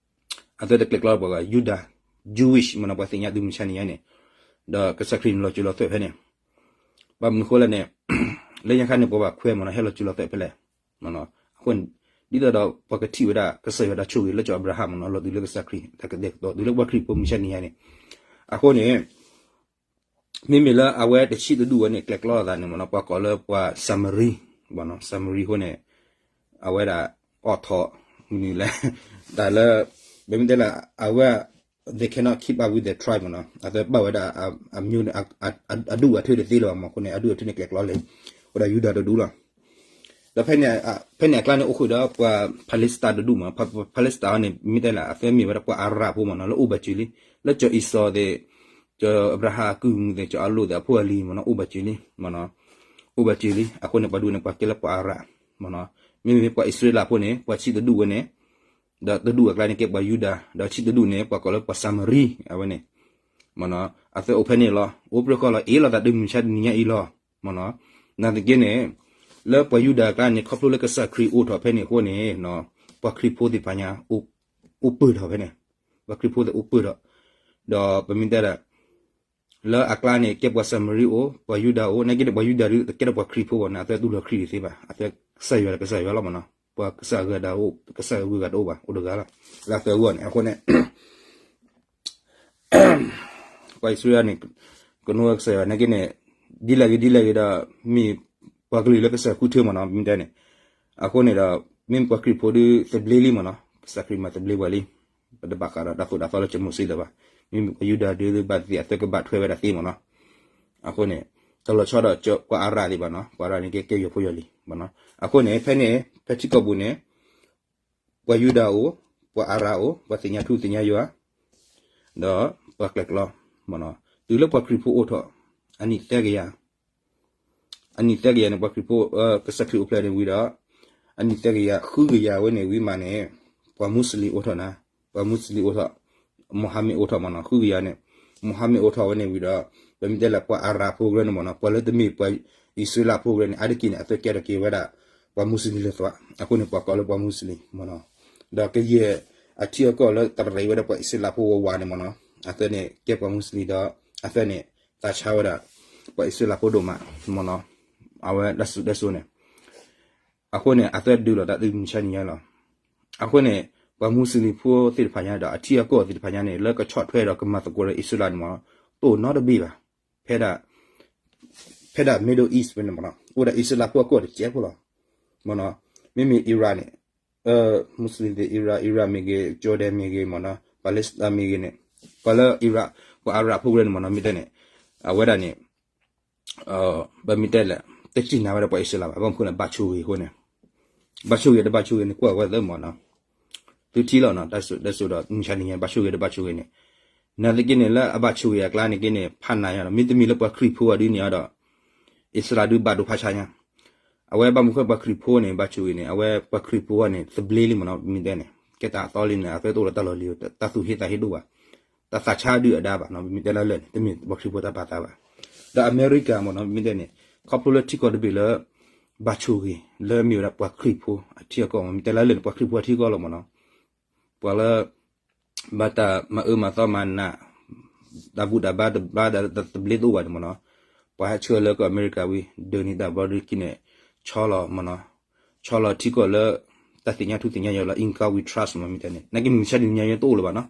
အသဝဲတကျဲကျီပှၤယူဒၤ Jewish မ့ၢ်နီၤ ပှၤသ့ၣ်ညါတုၤမုၢ်မဆါန့ၣ်ညါန့ၣ် ဒီးကစၢ်ခရံာ်န့ၣ်လီၤစၢၤလီၤသွဲၣ်ဖဲန့ၣ် ဘၣ်မနုၤဃိလဲၣ်န့ၣ် လၢညါခါန့ၣ် ပှၤဘၣ်ခွဲးမ့ၢ်နီၤ ဟဲလီၤစၢၤလီၤသွဲၣ်ဖဲလဲၣ် မ့ၢ်နီၤ အဃိန့ၣ် ဒ်သိးဒီးပှၤကထံၣ်ဝဲဒၣ် ကစၢ်ယွၤတၢ်ဆိၣ်ဂ့ၤလၢစီၤအၤဘြၤဟၣ်မ့ၢ်နီၤ လီၤတုၤလၢကစၢ်ခရံာ် တၢ်ကတဲာ်ကတီၤတုၤလၢပှၤခရံာ်ဖိမုၢ်မဆါန့ၣ်ညါန့ၣ် အဃိန့ၣ် မ့မ့ၢ်လၢအဝဲတဆံတဒူၣ်ဝဲန့ၣ် ကျဲကျီသးန့ၣ်မ့ၢ်နီၤ ပှၤကိးလၢပှၤစၤမရံ မ့ၢ်နီၤ စၤမရံအဃိန့ၣ် အဝဲဒၣ်အိးထီၣ်မနုၤလဲၣ် တၢ်လၢ ပမ့ၢ်တဲလၢ အဝဲ they cannot keep up with the tribe မ့ၢ်နီၤ အသဘၣ်ဝဲဒၣ် အဒူၣ်အထၢတသ့လၢၤဘၣ်မ့ၢ်အဃိန့ၣ် အဒူၣ်အထၢန့ၣ်ကျဲကျီလံ ဝဲဒၣ်ယူဒၤတဒူၣ်လီၤ ဒီး ဖဲန့ၣ်အကျါန့ၣ် အိၣ်ဃုာ်ဒီးပှၤ Palestine တဒူၣ်မ့ၢ်နီၤ Palestine န့ၣ် မ့ၢ်တဲလၢ အသ့မ့ၢ်ဝဲဒၣ်ပှၤအၤရၣ်ဖိမ့ၢ်နီၤ လၢအိၣ်ဘၣ်စၢၤလံ လၢစီၤအံၣ်စီသ့ၣ် စီၤအၤဘြၤဟၣ်အကုၢ်မုၣ်သ့ၣ် စီၤအၤလိၣ်သ့ၣ်အဖိအလံၤမ့ၢ်နီၤ အိၣ်ဘၣ်စၢၤလံ မ့ၢ်နီၤ အိၣ်ဘၣ်စၢၤလံ အဃိန့ၣ် ပှၤဒူၣ်န့ၣ် ပှၤကဲလၢပှၤအၤရၣ် မ့ၢ်နီၤ မ့မ့ၢ်ပှၤအံၣ်စရ့လးဖိန့ၣ် ပှၤဆံတဒူၣ်ဝဲန့ၣ် ဒီးတဒူၣ်အကျါန့ၣ်ကဲပှၤယူဒၤ ဒီးဆံတဒူၣ်န့ၣ် ပှၤကိးလၢပှၤစၤမရံ အဝဲန့ၣ် မ့ၢ်နီၤ အသ့အိၣ်ဖဲန့ၣ်လီၤ အိၣ်ပြၢဃီလီၤ အ့ၣ်လိာ်သးတုၤမုၢ်မဆါတနံၤညါအံၤလီၤ မ့ၢ်နီၤ နာ်သက့န့ၣ် လၢပှၤယူဒၤအကျါန့ၣ် ခီဖျိလၢကစၢ်ခရံာ်အိၣ်ထီၣ်ဖဲန့ၣ်အဃိန့ၣ် ပှၤခရံာ်ဖိသ့ၣ်တဖၣ်ညါ အိၣ်ပၢၢ်ထီၣ်ဖဲန့ၣ် ပှၤခရံာ်ဖိသ့ၣ်အိၣ်ပၢၢ်ထီၣ် ဒီးပမ့ၢ်တဲဒၣ် လၢအကျါန့ၣ် ကဲပှၤစၤမရံအိၣ် ပှၤယူဒၤအိၣ် နာ်က့န့ၣ် ပှၤယူဒၤဒုး တကဲထီၣ်ပှၤခရံာ်ဖိဘၣ်န့ၣ် အသ့တူၢ်လိာ်ခရံာ်တသ့ဘၣ် အသ့ကစၢ်ယွၤဒီးကစၢ်ယွၤလီၤမ့ၢ်နီၤ ပှၤကစၢ်အဂၤဒၣ်အိၣ် ကစၢ်အဂၤတအိၣ်ဘၣ် အိၣ်တဂၤလီၤ လၢအသ့အဂီၢ်န့ၣ် အဃိန့ၣ် ပှၤအံၣ်စရ့လးန့ၣ် ကနိဝဲကစၢ်ယွၤ နာ်က့န့ၣ် ဒ်လဲၣ်ဂ့ၤဒ်လဲၣ်ဂ့ၤဒီး မ့ၢ်ပှၤကလုာ်လၢကစၢ်ဃုထၢမ့ၢ်နီၤ မ့ၢ်တဲန့ၣ် အဃိန့ၣ်ဒီး မ့မ့ၢ်ပှၤခရံာ်ဖိဒုးသဘျ့လံမ့ၢ်နီၤ ကစၢ်ခရံာ်မၤသဘျ့ပှၤလံ ပတဘၣ်ဃးဒီးတၢ်သိၣ်တၢ်သီလၢကမိၤစ့လၢၤဘၣ် မ့မ့ၢ်ပှၤယူဒၤဒုးဘၣ်သ့ၣ်အသ့ကဘၣ်ထွဲဝဲဒၣ်သ့မ့ၢ်နီၤ အဃိန့ၣ် တလီၤဆီဒီးပှၤအၤရၣ်သ့ၣ်ဘၣ်နီၤ ပှၤအၤရၣ်န့ၣ်ကဲကဲယွၤဖိယွၤလံၤမ့ၢ်နီၤ အဃိန့ၣ် ဖဲန့ၣ် ဖဲထံကီၢ်ပူၤန့ၣ် ပှၤယူဒၤအိၣ် ပှၤအၤရၣ်အိၣ် ပှၤသ့ၣ်ညါထူသ့ၣ်ညါယွၤ ဒီးပှၤကျဲကျီ မ့ၢ်နီၤ တုၤလၢပှၤခရံာ်ဖိအိၣ်ထီၣ် အနံၣ်သၢကယၤ အနံၣ်သၢကယၤန့ၣ် ပှၤခရံာ်ဖိ ကစၢ်ခရံာ်အိၣ်ဖျဲၣ်န့ၣ်ဝံၤဒီး အနံၣ်သၢကယၤ ဃုကယၤဝဲန့ၣ်ဝံၤမးန့ၣ် ပှၤမူစလံအိၣ်ထီၣ်နၤ ပှၤမူစလံအိၣ်ထီၣ် Mohammed အိၣ်ထီၣ်မ့ၢ်နီၤ ဃုကယၤန့ၣ် Mohammed အိၣ်ထီၣ်ဝဲန့ၣ်ဝံၤဒီး ပမ့ၢ်တဲလၢပှၤအၤရၣ် program န့ၣ်မ့ၢ်နီၤ ပှၤလၢတမ့ၢ်ပှၤအံၣ်စရ့လး program န့ၣ် အါတက့ၢ်န့ၣ် အသ့ကဲထီၣ်က့ၤဝဲဒၣ် ပှၤမူစလံလၢၤသွး အဃိန့ၣ် ပှၤကိးလၢပှၤမူစလံမ့ၢ်နီၤ ဒီးကယဲၢ်အထံအကီၢ်လၢတရံးဝဲဒၣ်ပှၤအံၣ်စရ့လးဖိဝးဝးန့ၣ်မ့ၢ်နီၤ အသ့န့ၣ် ကဲပှၤမူစလံဒီး အသ့န့ၣ် သးဆါဝဲဒၣ် ပှၤအံၣ်စရ့လးဖိဒိၣ်မးမ့ၢ်နီၤ အဝဲဒၣ်စူၣ်ဒၣ်စိန့ၣ် အဃိန့ၣ် အသၢဒုးလီၤတၢ်သုမုၢ်ဆါနံၤညါလီၤ. အဃိန့ၣ် ပှၤမူစလ့ၣ်ဖိသ့ၣ်တဖၣ်ညါဒီး အထံအကီၢ်သ့ၣ်တဖၣ်ညါန့ၣ် လၢကဆီၣ်ထွဲဒီးကမၤသကိးဒီးအံၣ်စရ့လးန့ၣ်မ့ၢ် တအိၣ်နီတဘ့ၣ်ဘၣ်. ဖဲဒၣ် ဖဲဒၣ် Middle East ဖဲန့ၣ်မ့ၢ်နီၤ အိၣ်ဒၣ်အံၣ်စရ့လးဖိအကီၢ်တစဲးဖိလီၤ. မ့ၢ်နီၤ မ့မ့ၢ် Iran န့ၣ် မူစလ့ၣ်သ့ၣ် Iran, Iran မ့ၢ်ဂ့ၤ Jordan မ့ၢ်ဂ့ၤမ့ၢ်နီၤ Palestine မ့ၢ်ဂ့ၤန့ၣ် ပှၤလၢ Iran ပှၤအရၣ်ဖိကရၢန့ၣ်မ့ၢ်နီၤ မ့ၢ်တဲန့ၣ် အဝဲဒၣ်န့ၣ် ပမ့ၢ်တဲလဲၣ် တစံၣ်နၤဝဲဒၣ်ပှၤအံၣ်စရ့လးဘၣ် ဘၣ်မနုၤဃိလဲၣ် ဘၣ်ဆိၣ်ဂ့ၤအဃိန့ၣ် ဘၣ်ဆိၣ်ဂ့ၤတဘၣ်ဆိၣ်ဂ့ၤန့ၣ် ကွၢ်ဝဲသ့မ့ၢ်နီၤ သုထံၣ်လီၤနီၤ တၢ်စိတၢ်စူၤဒီး မုၢ်ဆါနံၤညါ ဘၣ်ဆိၣ်ဂ့ၤတဘၣ်ဆိၣ်ဂ့ၤန့ၣ် နာ်သက့န့ၣ် လၢအဘၣ်ဆိၣ်ဂ့ၤအကျါန့ၣ်က့န့ၣ် ဖးနးယၤဒီး မ့တမ့ၢ်လၢပှၤခရံာ်ဖိအဒုန့ၣ်ဒီး အံၣ်စရ့လးဒုဘၣ်ဒိဖးဆါညါ အဝဲဘၣ်မနုၤဃိပှၤခရံာ်ဖိန့ၣ် ဘၣ်ဆိၣ်ဂ့ၤန့ၣ် အဝဲပှၤခရံာ်ဖိန့ၣ် သဘျ့လံမ့ၢ်နီၤ မ့ၢ်တဲန့ၣ် ကဲတၢ်အသီလံန့ၣ် အသးတအိၣ်ဒီးတၢ်လီၢ်လံၤ တၢ်သူၣ်ဟ့သးဟ့ဒိၣ်ဘၣ် တၢ်သးဆါဒုၣ်အဒါဘၣ်နီၤ မ့ၢ်တဲလၢလၢာ်န့ၣ် တမ့ၢ်ပှၤခရံာ်ဖိတၢ်ပာ်သးဘၣ် ဒီးအမဲရကၤမ့ၢ်နီၤ မ့ၢ်တဲန့ၣ် ခီဖျိလၢထံကီၢ်တဘ့ၣ်လၢ ဘၣ်ဆိၣ်ဂ့ၤ လၢမ့ၢ်ဝဲဒၣ်ပှၤခရံာ်ဖိအထံအကီၢ်မ့ၢ် မ့ၢ်တဲလၢလၢာ်န့ၣ် ပှၤခရံာ်ဖိအထံအကီၢ်လီၤမ့ၢ်နီၤ ပှၤလၢ ဘၣ်တၢ်မၤအၢမၤသီမၤနး တၢ်ဘူၣ်တၢ်ဘါတဘါဒီး တဘျ့တအိၣ်ဘၣ်န့ၣ်မ့ၢ်နီၤ ပှၤဟဲဆှၢလၢကီၢ်အမဲရကၤဝံၤ ဒၢးန့ၢ်တၢ်ဘျီဒုးခံန့ၣ် ဆီလီၤမ့ၢ်နီၤ ဆီလီၤထံကီၢ်လၢ တၢ်သ့ၣ်ညါထူသ့ၣ်ညါယွၤလၢ in God we trust မ့ၢ်မ့ၢ်တဲန့ၣ် နာ်က့မုၢ်မဆါတနံၤညါယွၤတအိၣ်လၢၤဘၣ်နီၤ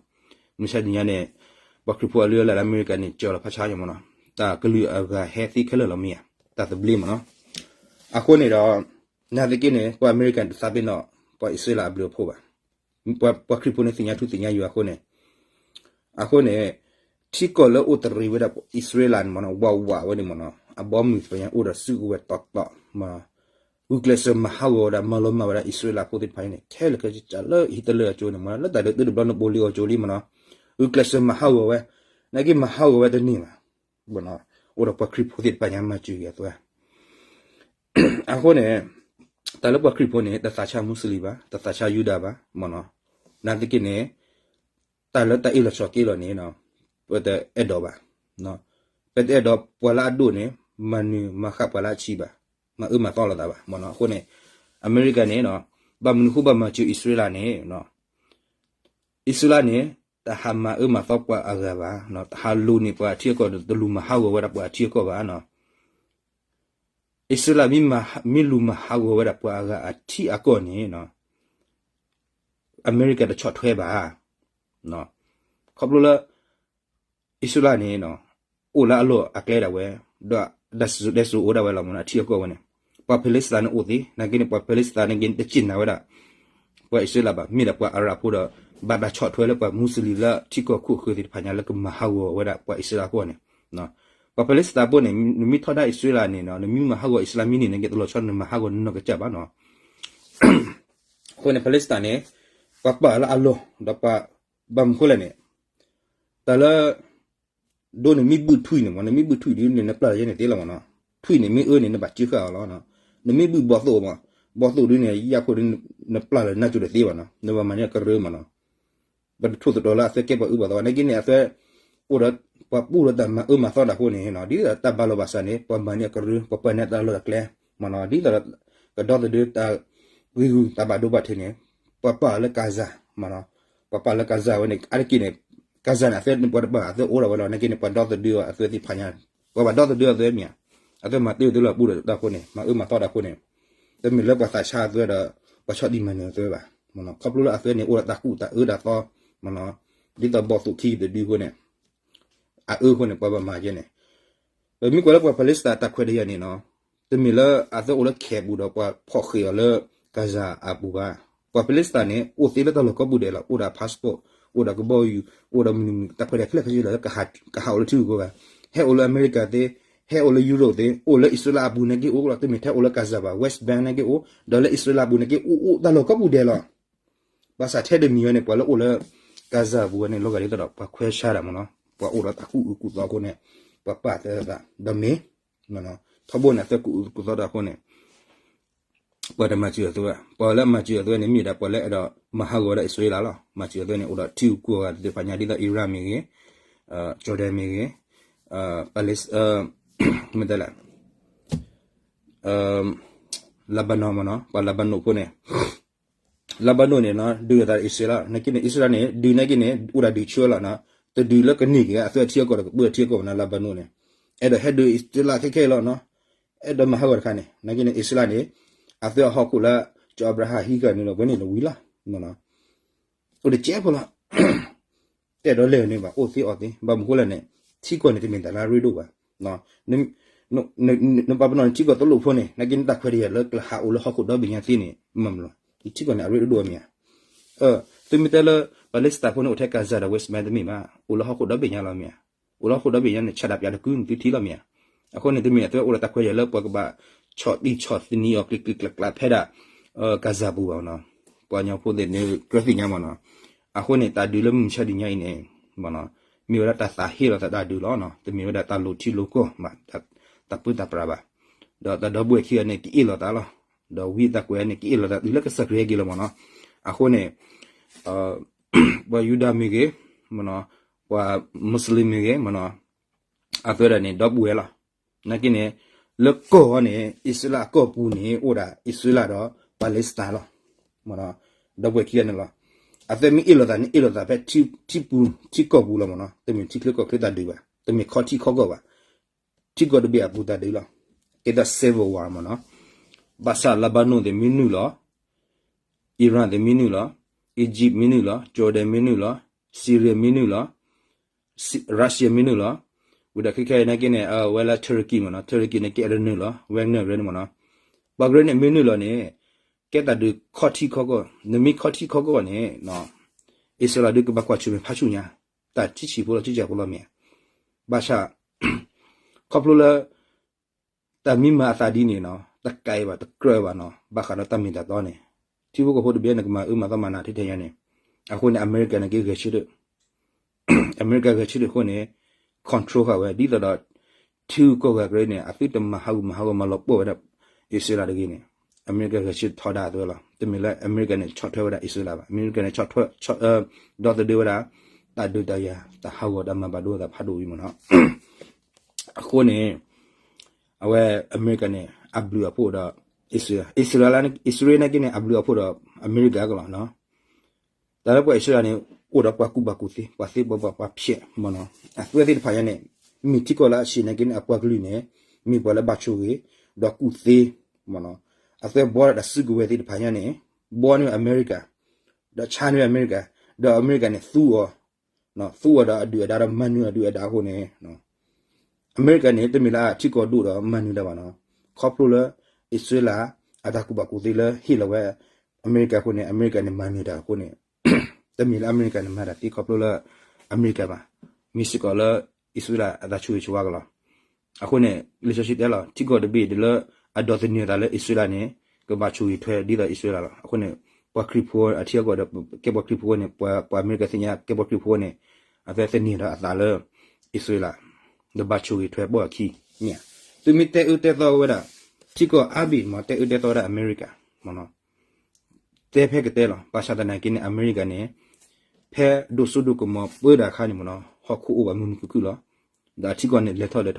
မုၢ်မဆါတနံၤညါန့ၣ် ပှၤခရံာ်ဖိအလုၢ်အလၢ်လၢအမဲရကၤန့ၣ် ကၢၤလီၤဖးဆါယွၤမ့ၢ်နီၤ တၢ်ကလုာ်အဂၤဟဲသ့ခဲလၢာ်လီၤမ့ၢ်ဧါ တၢ်သဘျ့မ့ၢ်နီၤ အဃိန့ၣ်ဒီး နာ်သက့န့ၣ် ပှၤအမဲရကၤတသးပ့ၤနီၣ် ပှၤအံၣ်စရ့လးအဘျုးအဖှိၣ်ဘၣ် ပှၤခရံာ်ဖိန့ၣ်သ့ၣ်ညါထူသ့ၣ်ညါယွၤအဃိန့ၣ် အဃိန့ၣ် ထံကီၢ်လၢအိၣ်တရံးဝဲဒၣ်အံၣ်စရ့လးန့ၣ်မ့ၢ်နီၤ ဝးဝးဝဲန့ၣ်မ့ၢ်နီၤ အဘီအမုၢ်သ့ၣ်တဖၣ်ညါအိၣ်ဒီးစုကဝဲၤတီတီ မ့ၢ် ဂုာ်ကျဲးစၢးမၤဟးဂီၤဝဲဒၣ် မၤလီၤမၢ်ဝဲဒၣ်အံၣ်စရ့လးဖိသ့ၣ်တဖၣ်န့ၣ် ခဲလၢာ်ခဲဆ့လၢဟံၣ်တလၢအကၠိန့ၣ်မ့ၢ်နီၤ လၢတၢ်ဒုးသုတဘျီနပိလံအီၤကၠိလံမ့ၢ်နီၤ ဂုာ်ကျဲးစၢးမၤဟးဂီၤဝဲ နာ်က့မၤဟးဂီၤဝဲတန့ၢ်ဘၣ် အိၣ်ဒီးပှၤခရံာ်ဖိသ့ၣ်တဖၣ်ညါမၤစၢၤက့ၤအသွဲ အဃိန့ၣ် တၢ်လၢပှၤခရံာ်ဖိန့ၣ် တသးဆါမူစလံဘၣ် တသးဆါယူဒၤဘၣ် မ့ၢ်နီၤ နာ်သက့န့ၣ် တၢ်လၢတၢ်အ့ၣ်လိာ်ဆိးက့လိာ်န့ၣ် ပတအဲၣ်ဒိးဘၣ် ပတအဲၣ်ဒိးပှၤလၢအဒိၣ်န့ၣ် မၤနုၤမၤဃၣ်ပှၤလၢအဆံးဘၣ် မၤအၢမၤသီလိာ်သးဘၣ် မ့ၢ်နီၤ အဃိန့ၣ် အမဲရကၤန့ၣ် ဘၣ်မနုၤဃိဘၣ်မၤစၢၤအံၣ်စရ့လးန့ၣ် အံၣ်စရ့လးန့ၣ် တဟးမၤအၢမၤသီပှၤအဂၤဘၣ် တဟးလူၤန့ၢ်ပှၤအထံအကီၢ် တလူၤမၤဟးဂီၤဝဲဒၣ်ပှၤအထံအကီၢ်ဘၣ်နီၤ အံၣ်စရ့လးမ့ၢ် မ့ၢ်လူၤမၤဟးဂီၤဝဲဒၣ်ပှၤအဂၤအထံအကီၢ်န့ၣ် အမဲရကၤတဆီၣ်ထွဲဘၣ် ခီဖျိလၢ အံၣ်စရ့လးန့ၣ် အိၣ်လၢအလီၢ်အကျဲဒၣ်ဝဲ ဒီးတၢ်စံၣ်စိၤတဲစိၤအိၣ်ဒၣ်ဝဲလီၤမ့ၢ်နီၤ အထံအကီၢ်ဝဲန့ၣ် ပှၤဖလ့စတံန့ၣ်အိၣ်သ့ နာ်က့န့ၣ် ပှၤဖလ့စတံန့ၣ်က့ တစံၣ်နၤဝဲဒၣ် ပှၤအံၣ်စရ့လးဘၣ် မ့ၢ်ဒၣ်ပှၤအၤရၣ်ဖိဒီး ဘၣ်တၢ်ဆီၣ်ထွဲလၢပှၤမူစလံလၢထံကီၢ်ခိၣ်ဃၢၤသ့ၣ်တဖၣ်ညါလၢကမၤဟးဂီၤဝဲဒၣ်ပှၤအံၣ်စရ့လးအဂီၢ်န့ၣ် ပှၤဖလ့စတံဖိန့ၣ် နမ့ၢ်ထီဒါအံၣ်စရ့လးန့ၣ် နမ့ၢ်မၤဟးဂီၤအံၣ်စရ့လးမ့ၢ်န့ၣ် နကဲတလီၤဆီနမၤဟးဂီၤနနီၢ်ကစၢ်ဘၣ်နီၤ အဃိန့ၣ် ဖလ့စတံန့ၣ် ပှၤပာ်လၢအလီၢ် ဒီးပှၤ ဘၣ်မနုၤဃိလဲၣ်န့ၣ် တၢ်လၢ ဒ်နမ့ၢ်ဘုၣ်ထွံၣ်န့ၣ်မ့ၢ် နမ့ၢ်ဘုၣ်ထွံၣ်ဒ်န့ၣ် နပျၢ်လၢယဲန့ၣ်သ့လီၤမ့ၢ်နီၤ ထွံၣ်န့ၣ်မ့ၢ်အၢန့ၣ် နဘၣ်စၢဃာ်အီၤလီၤ နမ့ၢ်ဘုၣ်ဘီသိၣ်မ့ၢ် ဘီသိၣ်ဒ်န့ၣ် ယၢ်ခိၣ်ဒ် နပျၢ်လၢနါစိၤတသ့ဘၣ်နီၤ နဘၣ်မၤန့ၢ်အကရၢမ့ၢ်နီၤ ပတထိၣ်သတြီၤလၢအသွဲကဲပှၤအၢပှၤသီ နာ်က့န့ၣ် အသွဲ အိၣ်ဒီး ပှၤပူၣ်ဒီးတၢ်မၤအၢမၤသီတၢ်အဃိန့ၣ် ဒ်သိးတၢ်ဘၣ်လိာ်ဘၣ်စးန့ၣ် ပှၤမၤန့ၢ်အကရၢ ပှၤပာ်န့ၢ်တၢ်လီၢ်တၢ်ကျဲ မ့ၢ်နီၤ ဒ်သိး ကဒီသဒၢတၢ်ဂ့ၢ်ဂူၢ်တၢ်ဘၣ်ဒိဘၣ်ထံးန့ၣ် ပှၤပာ်အီၤလၢ Gaza မ့ၢ်နီၤ ပှၤပာ်လၢ Gaza ဝဲန့ၣ် အါတက့ၢ်န့ၣ် Gaza န့ၣ် အသွဲပှၤတပာ်အသွဲအိၣ်ဒီးဝဲလီၤ နာ်က့န့ၣ် ပှၤဒီသဒၢအီၤအသွဲသ့ၣ်တဖၣ်ညါ ပှၤဘၣ်ဒီသဒၢအသွဲမ့ၢ်ဧါ အသွဲမၤတ့ၢ်အသွဲလီၤပူၣ်ဒီးတၢ်အဃိန့ၣ် မၤအၢမၤသီတၢ်အဃိန့ၣ် တမ့ၢ်လၢပှၤသးဆါအသွဲဒီး ပှၤဆီၣ်တံၢ်မၤနၢၤအသွဲဘၣ် မ့ၢ်နီၤ ခီဖျိလၢအသွဲန့ၣ် အိၣ်ဒီးတၢ်ကူၣ်တၢ်အၢတၢ်သီ မ့ၢ်နီၤ ဒ်သိးဘီၣ်သိၣ်ခံကတၢၢ်ဒုအဃိန့ၣ် အအၢအဃိန့ၣ် ပှၤဘၣ်မၤကဲန့ၣ် ပမ့ၢ်ကွၢ်လၢပှၤ Palestine တၢ်ခွဲးတၢ်ယာ်န့ၣ်နီၤ တမ့ၢ်လၢအသးအိၣ်လၢ camp ပူၤဒီး ပှၤဖီၣ်ဃ့အီၤလၢ Gaza အပူၤဘၣ်. ပှၤ Palestine န့ၣ် အိၣ်သ့လၢတၢ်လီၢ်ကိးပူၤဒဲးလီၤ. အိၣ်ဒီး passport အိၣ်ဒီးကဘီယူၤ အိၣ်ဒီးမနုၤမနုၤ တၢ်ခွဲးတၢ်ယာ်ခဲလၢာ်ခဲဆ့လၢ ကဟးအိၣ်လၢထံဂုၤကီၢ်ဂၤ ဟဲအိၣ်လၢ America သ့, ဟဲအိၣ်လၢ Europe သ့, အိၣ်လၢအံၣ်စရ့လးအပူၤန့ၣ်က့အိၣ်လီၤ. တမ့ၢ်ထဲအိၣ်လၢ Gaza ဘၣ်, West Bank န့ၣ်က့အိၣ်, ဒီးလၢအံၣ်စရ့လးအပူၤန့ၣ်က့အိၣ်, အိၣ်တၢ်လီၢ်ကိးပူၤဒဲးလီၤ. ဘၣ်ဆၣ်ထဲတမံၤဝဲန့ၣ် ပှၤလၢအိၣ်လၢ Gaza ပူၤဝဲန့ၣ် လီၤဂာ်ဒ်သိးဒီး ပှၤခွဲးဆါတၢ်မ့ၢ်နီၤ, ပှၤအိၣ်ဒီးတၢ်ကူၣ်အၢကူၣ်သီအဃိန့ၣ် ပှၤပာ်သးဒီးမ့ၢ် ထီဘိန့ၣ် အသးကူၣ်အၢကူၣ်သီတၢ်အဃိန့ၣ် ပှၤတမၤစၢၤအသွဲဘၣ်. ပှၤလၢမၤစၢၤအသွဲန့ၣ် မ့ၢ်ဒၣ်ပှၤလၢအဲၣ်ဒိးမၤဟးဂီၤဝဲဒၣ်အံၣ်စရ့လးလီၤ. မၤစၢၤအသွဲန့ၣ် အိၣ်ဒီးထံဂုၤကီၢ်ဂၤသ့ၣ်တဖၣ်ညါ ဒ်သိး Iran မ့ၢ်ဂ့ၤ, Jordan မ့ၢ်ဂ့ၤ, Palestine မ့ၢ်တဲလဲၣ် Lebanon မ့ၢ်နီၤ, ပှၤ Lebanon ဖိန့ၣ် Lebanon န့ၣ်နီၤ ဒုးအသးအံၣ်စရ့လး, နာ်က့န့ၣ် အံၣ်စရ့လးန့ၣ် ဒုးနာ်က့န့ၣ် အိၣ်ဒၣ်ဒုးဆၢလီၤနီၤ, တဒုးလၢကန့ၢ်က့ၤအသွဲအထံအကီၢ်ဒီးကပၢၢ်အထံအကီၢ်မ့ၢ်နီၤ Lebanon န့ၣ်, အဲၣ်ဒိးဟဲဒုးအံၣ်စရ့လးခဲခဲလီၤနီၤ, အဲၣ်ဒိးမၤဟးဂီၤတခါန့ၣ် နာ်က့န့ၣ် အံၣ်စရ့လးန့ၣ် အသုအဟီၣ်ခိၣ်လၢ ကၠီအၤဘြၤဟၣ်ဟံးဃာ်န့ၣ်ဒီး ဝဲန့ၣ်လီၤဝံၤလီၤ. အိၣ်တကဲဖိလီၤ. တအဲၣ်ဒိးလဲၤန့ၣ်ဘၣ် အိၣ်သ့အီၣ်သ့ ဘၣ်မနုၤဃိလဲၣ်န့ၣ် ထံကီၢ်န့ၣ် တမ့ၢ်တၢ်လၢအရ့ဒိၣ်ဘၣ်. နပာ်ပနီၣ်န့ၣ် ထံကီၢ်တလိၣ်ဖိန့ၣ် နာ်က့နတၢ်ခွဲးတၢ်ယာ်လၢကဟးအိၣ်လၢဟီၣ်ခိၣ်ဒီဘ့ၣ်ညါသ့န့ၣ် မ့ၢ်မနုၤလဲၣ်. ထံကီၢ်န့ၣ် အရ့ဒိၣ်ဒိၣ်အမ့ၢ်ဧါ. သုမ့ၢ်တဲလၢ Palestine ဖိန့ၣ် အိၣ်ထဲ Gaza ဒီး West Bank တမ့ၢ်ဘၣ်, အိၣ်လၢဟီၣ်ခိၣ်ဒီဘ့ၣ်ညါလီၤမ့ၢ်ဧါ. အိၣ်လၢဟီၣ်ခိၣ်ဒီဘ့ၣ်ညါန့ၣ် ဆးဒးပၠးတကုန့ၣ် သုထံၣ်လီၤမ့ၢ်ဧါ. အဃိန့ၣ် တမ့ၢ်အသုအိၣ်ဒီးတၢ်ခွဲးတၢ်ယာ်လၢ ပှၤကဘၣ်ဆီၣ်တံၢ်ဆီၣ်သနံးအီၤကျံၤကျံၤကျါကျါဖဲဒၣ် Gaza ပူၤဘၣ်နီၤ. ပှၤကညီဖိသ့ၣ်န့ၣ် ကြၢးသ့ၣ်ညါမ့ၢ်နီၤ. အဃိန့ၣ် တၢ်ဒုးလၢမုၢ်မဆါတနံၤညါအံၤန့ၣ် မ့ၢ်ဝဲဒၣ်တၢ်သးဟ့လိာ်သးတၢ်ဒုးလီၤ. တမ့ၢ်ဝဲဒၣ်တၢ်လိၤထံလိၤကီၢ်ဘၣ်, တၢ်ပၢတၢ်ပြးဘၣ်. ဒီးတၢ်ဒီပုၢ်ဝဲၢ်ခံဂၤန့ၣ် ကအ့ၣ်လိာ်သးလီၤ. ဒီးဝံသးစူၤန့ၣ် ကအ့ၣ်လိာ်သးတုၤလၢကစၢ်ခရံာ်ဟဲက့ၤလီၤမ့ၢ်နီၤ. အဃိန့ၣ် ပှၤယူဒၤမ့ၢ်ဂ့ၤ, ပှၤ Muslim မ့ၢ်ဂ့ၤမ့ၢ်နီၤ, အသုဝဲဒၣ်န့ၣ် ဒီပုၢ်ဝဲၢ်လီၤ. နာ်က့န့ၣ် လၢကီၢ်အံၤန့ၣ် အံၣ်စရ့လးအကီၢ်ပူၤန့ၣ် အိၣ်ဒၣ်အံၣ်စရ့လးဒီး Palestine လီၤ. ဒီပုၢ်ဝဲၢ်ခံဂၤန့ၣ်လီၤ. အသုမ့ၢ်အ့ၣ်လိာ်သးန့ၣ် အ့ၣ်လိာ်သးဖဲထံပူၤထံကီၢ်ပူၤလီၤမ့ၢ်နီၤ. တမ့ၢ်ထံချၢကီၢ်ချၢတၢ်ဒုးဘၣ်, တမ့ၢ်ခီထံခီကီၢ်ဘၣ်, ထံကီၢ်တဘ့ၣ်အပူၤတၢ်ဒုးလီၤ. ကဲဒ် civil war မ့ၢ်နီၤ. ဘၣ်ဆၣ် Lebanon သ့ၣ်မ့ၢ်နုာ်လီၤ, Iran သ့ၣ်မ့ၢ်နုာ်လီၤ, Egypt မ့ၢ်နုာ်လီၤ, Jordan မ့ၢ်နုာ်လီၤ, Syria မ့ၢ်နုာ်လီၤ, Russia မ့ၢ်နုာ်လီၤ. ဝံၤဒီးခဲခဲအံၤနာ်က့န့ၣ် အဝဲလၢ Turkey မ့ၢ်နီၤ, Turkey န့ၣ် ကဲအရနုာ်လီၤ, Wagner ရၢန့ၣ်မ့ၢ်နီၤ. ပှၤကရၢန့ၣ်မ့ၢ်နုာ်လီၤန့ၣ် ကဲတၢ်ဒုးခီထံခီကီၢ်, နမ့ၢ်ခီထံခီကီၢ်န့ၣ် အံၣ်စရ့လးဒုးကဘၣ်ကွၢ်ဆၢၣ်မဲာ်ဖးဆူၣ်ညါ, တၢ်ထံဆံးဖိလီၤ ထံဆံးဖိလီၤမ့ၢ်ဧါ. ဘၣ်ဆၣ် ခီဖျိလၢ တၢ်မံမၤအသးဒ်န့ၣ်နီၤ တကးအံၤဘၣ် တကြၢးဘၣ်နီၤ ဘၣ်ဃးဒီးတၢ်မ့ၢ်တၢ်တီန့ၣ် ထံဖိကီၢ်ဖိတဘ့ၣ်န့ၣ် ကမၤအၢမၤသီမၤနးထဲထဲညါန့ၣ်. အဃိန့ၣ် အမဲရကၤန့ၣ်က့ဂဲၤဆၢထၢၣ်, အမဲရကၤဂဲၤဆၢထၢၣ်အဃိန့ၣ် control ဃာ်ဝဲ ဒ်သိးဒီး ထံဂုၤကီၢ်ဂၤကရၢန့ၣ် အသုတမၤဟးဂူာ်မၤဟးဂီၤမၤလီၤပှီၢ်ဝဲဒၣ် အံၣ်စရ့လးတဂ့ၤန့ၣ် အမဲရကၤဂဲၤဆၢထၢၣ်ထီဒါအသုဝဲလီၤ. တမ့ၢ်လၢအမဲရကၤန့ၣ် ဆီၣ်ထွဲဝဲဒၣ်အံၣ်စရ့လးဘၣ်, အမဲရကၤန့ၣ် ဆီၣ်ထွဲ ဒီသဒၢဝဲဒၣ် တၢ်ဒုးတၢ်ယၤ တၢ်ဟးဂီၤတၢ်မၤဘၣ်ဒိသးဖးဒိၣ်ဝံၤမ့ၢ်နီၤ. အဃိန့ၣ် အဝဲအမဲရကၤန့ၣ် အဘျုးအဖှိၣ်ဒီး အံၣ်စရ့လး, အံၣ်စရ့လး, အံၣ်စရ့လးနာ်က့န့ၣ် အဘျုးအဖှိၣ်ဒီးအမဲရကၤကလီၤနီၤ. တၢ်လၢပှၤအံၣ်စရ့လးန့ၣ် အိၣ်ဒီးပှၤကူၣ်ဘၣ်ကူၣ်သ့ ပှၤသ့ပှၤဘၣ်ပှၤဖျဲးမ့ၢ်နီၤ. အသုဝဲသ့ၣ်တဖၣ်ညါန့ၣ် မ့ၢ်ထံကီၢ်လၢအဆံးနာ်က့န့ၣ် အပှၤကလုာ်န့ၣ် မ့ၢ်ပှၤလၢဘၣ်ဆိၣ်ဂ့ၤ ဒီးကူၣ်သ့မ့ၢ်နီၤ. အသုဝဲဘှီဒီးတၢ်စုကဝဲၤသ့ၣ်တဖၣ်ညါန့ၣ် ဘှီန့ၢ်ဝဲအမဲရကၤ ဒီးဆါန့ၢ်ဝဲအမဲရကၤ ဒီးအမဲရကၤန့ၣ်သူအီၤ သူအီၤဒီးအဒုၣ်အဒါဒီးမၤနၢၤအဒုၣ်အဒါအဃိန့ၣ် အမဲရကၤန့ၣ် တမ့ၢ်လၢအထံကီၢ်ဒိၣ်ဒီးမၤနၢၤတၢ်ဘၣ်နီၤ. ခီဖျိလၢ အံၣ်စရ့လး အတၢ်ကူၣ်ဘၣ်ကူၣ်သ့လၢဟ့ၣ်လီၤဝဲ အမဲရကၤအဃိန့ၣ် အမဲရကၤန့ၣ်မၤနၢၤတၢ်အဃိန့ၣ် တမ့ၢ်လၢအမဲရကၤန့ၣ်မၤတၢ်သ့ခီဖျိလၢ အမဲရကၤဘၣ်. မ့ၢ်စ့ၢ်ကီးလၢ အံၣ်စရ့လးအတၢ်ဆိၣ်ဂ့ၤဆိၣ်ဝါကလီၤ. အဃိန့ၣ် လံာ်စီဆှံတဲလီၤ ထံကီၢ်တဘ့ၣ်ဒ်လၢ အဒိးသန့ၤအသးလၢအံၣ်စရ့လးန့ၣ် ကဘၣ်ဆိၣ်ဂ့ၤထွဲဒ်သိးအံၣ်စရ့လးလီၤ. အဃိန့ၣ် ပှၤခရံာ်ဖိအထံအကီၢ်ဒီး ကဲပှၤခရံာ်ဖိန့ၣ် ပှၤ ပှၤအမဲရကၤသ့ၣ်ညါ ကဲပှၤခရံာ်ဖိန့ၣ် အသးသန့ၤဒီးအသးလၢ အံၣ်စရ့လး ဒီးဘၣ်ဆိၣ်ဂ့ၤထွဲဘီၣ်အခံ မ့ၢ်ဧါ. သုမ့ၢ်တဲအၢတဲသီဝဲဒၣ် ထံကီၢ်အါဘ့ၣ်မ့ၢ် တဲအၢတဲသီဝဲဒၣ်အမဲရကၤ တဲဖဲကတဲလီၤ. ဘၣ်ဆၣ်သနာ်က့န့ၣ် အမဲရကၤန့ၣ် ဖဲဒိၣ်စိဒိၣ်ကမီၤပၢတၢ်အခါန့ၣ်မ့ၢ်နီၤ ဟီၣ်ခိၣ်အိၣ်ဘၣ်မုာ်မုာ်ခုၣ်ခုၣ်လီၤ. ဒီးအထံကီၢ်န့ၣ် လဲၤထီၣ်လဲၤထီၣ် ဒီ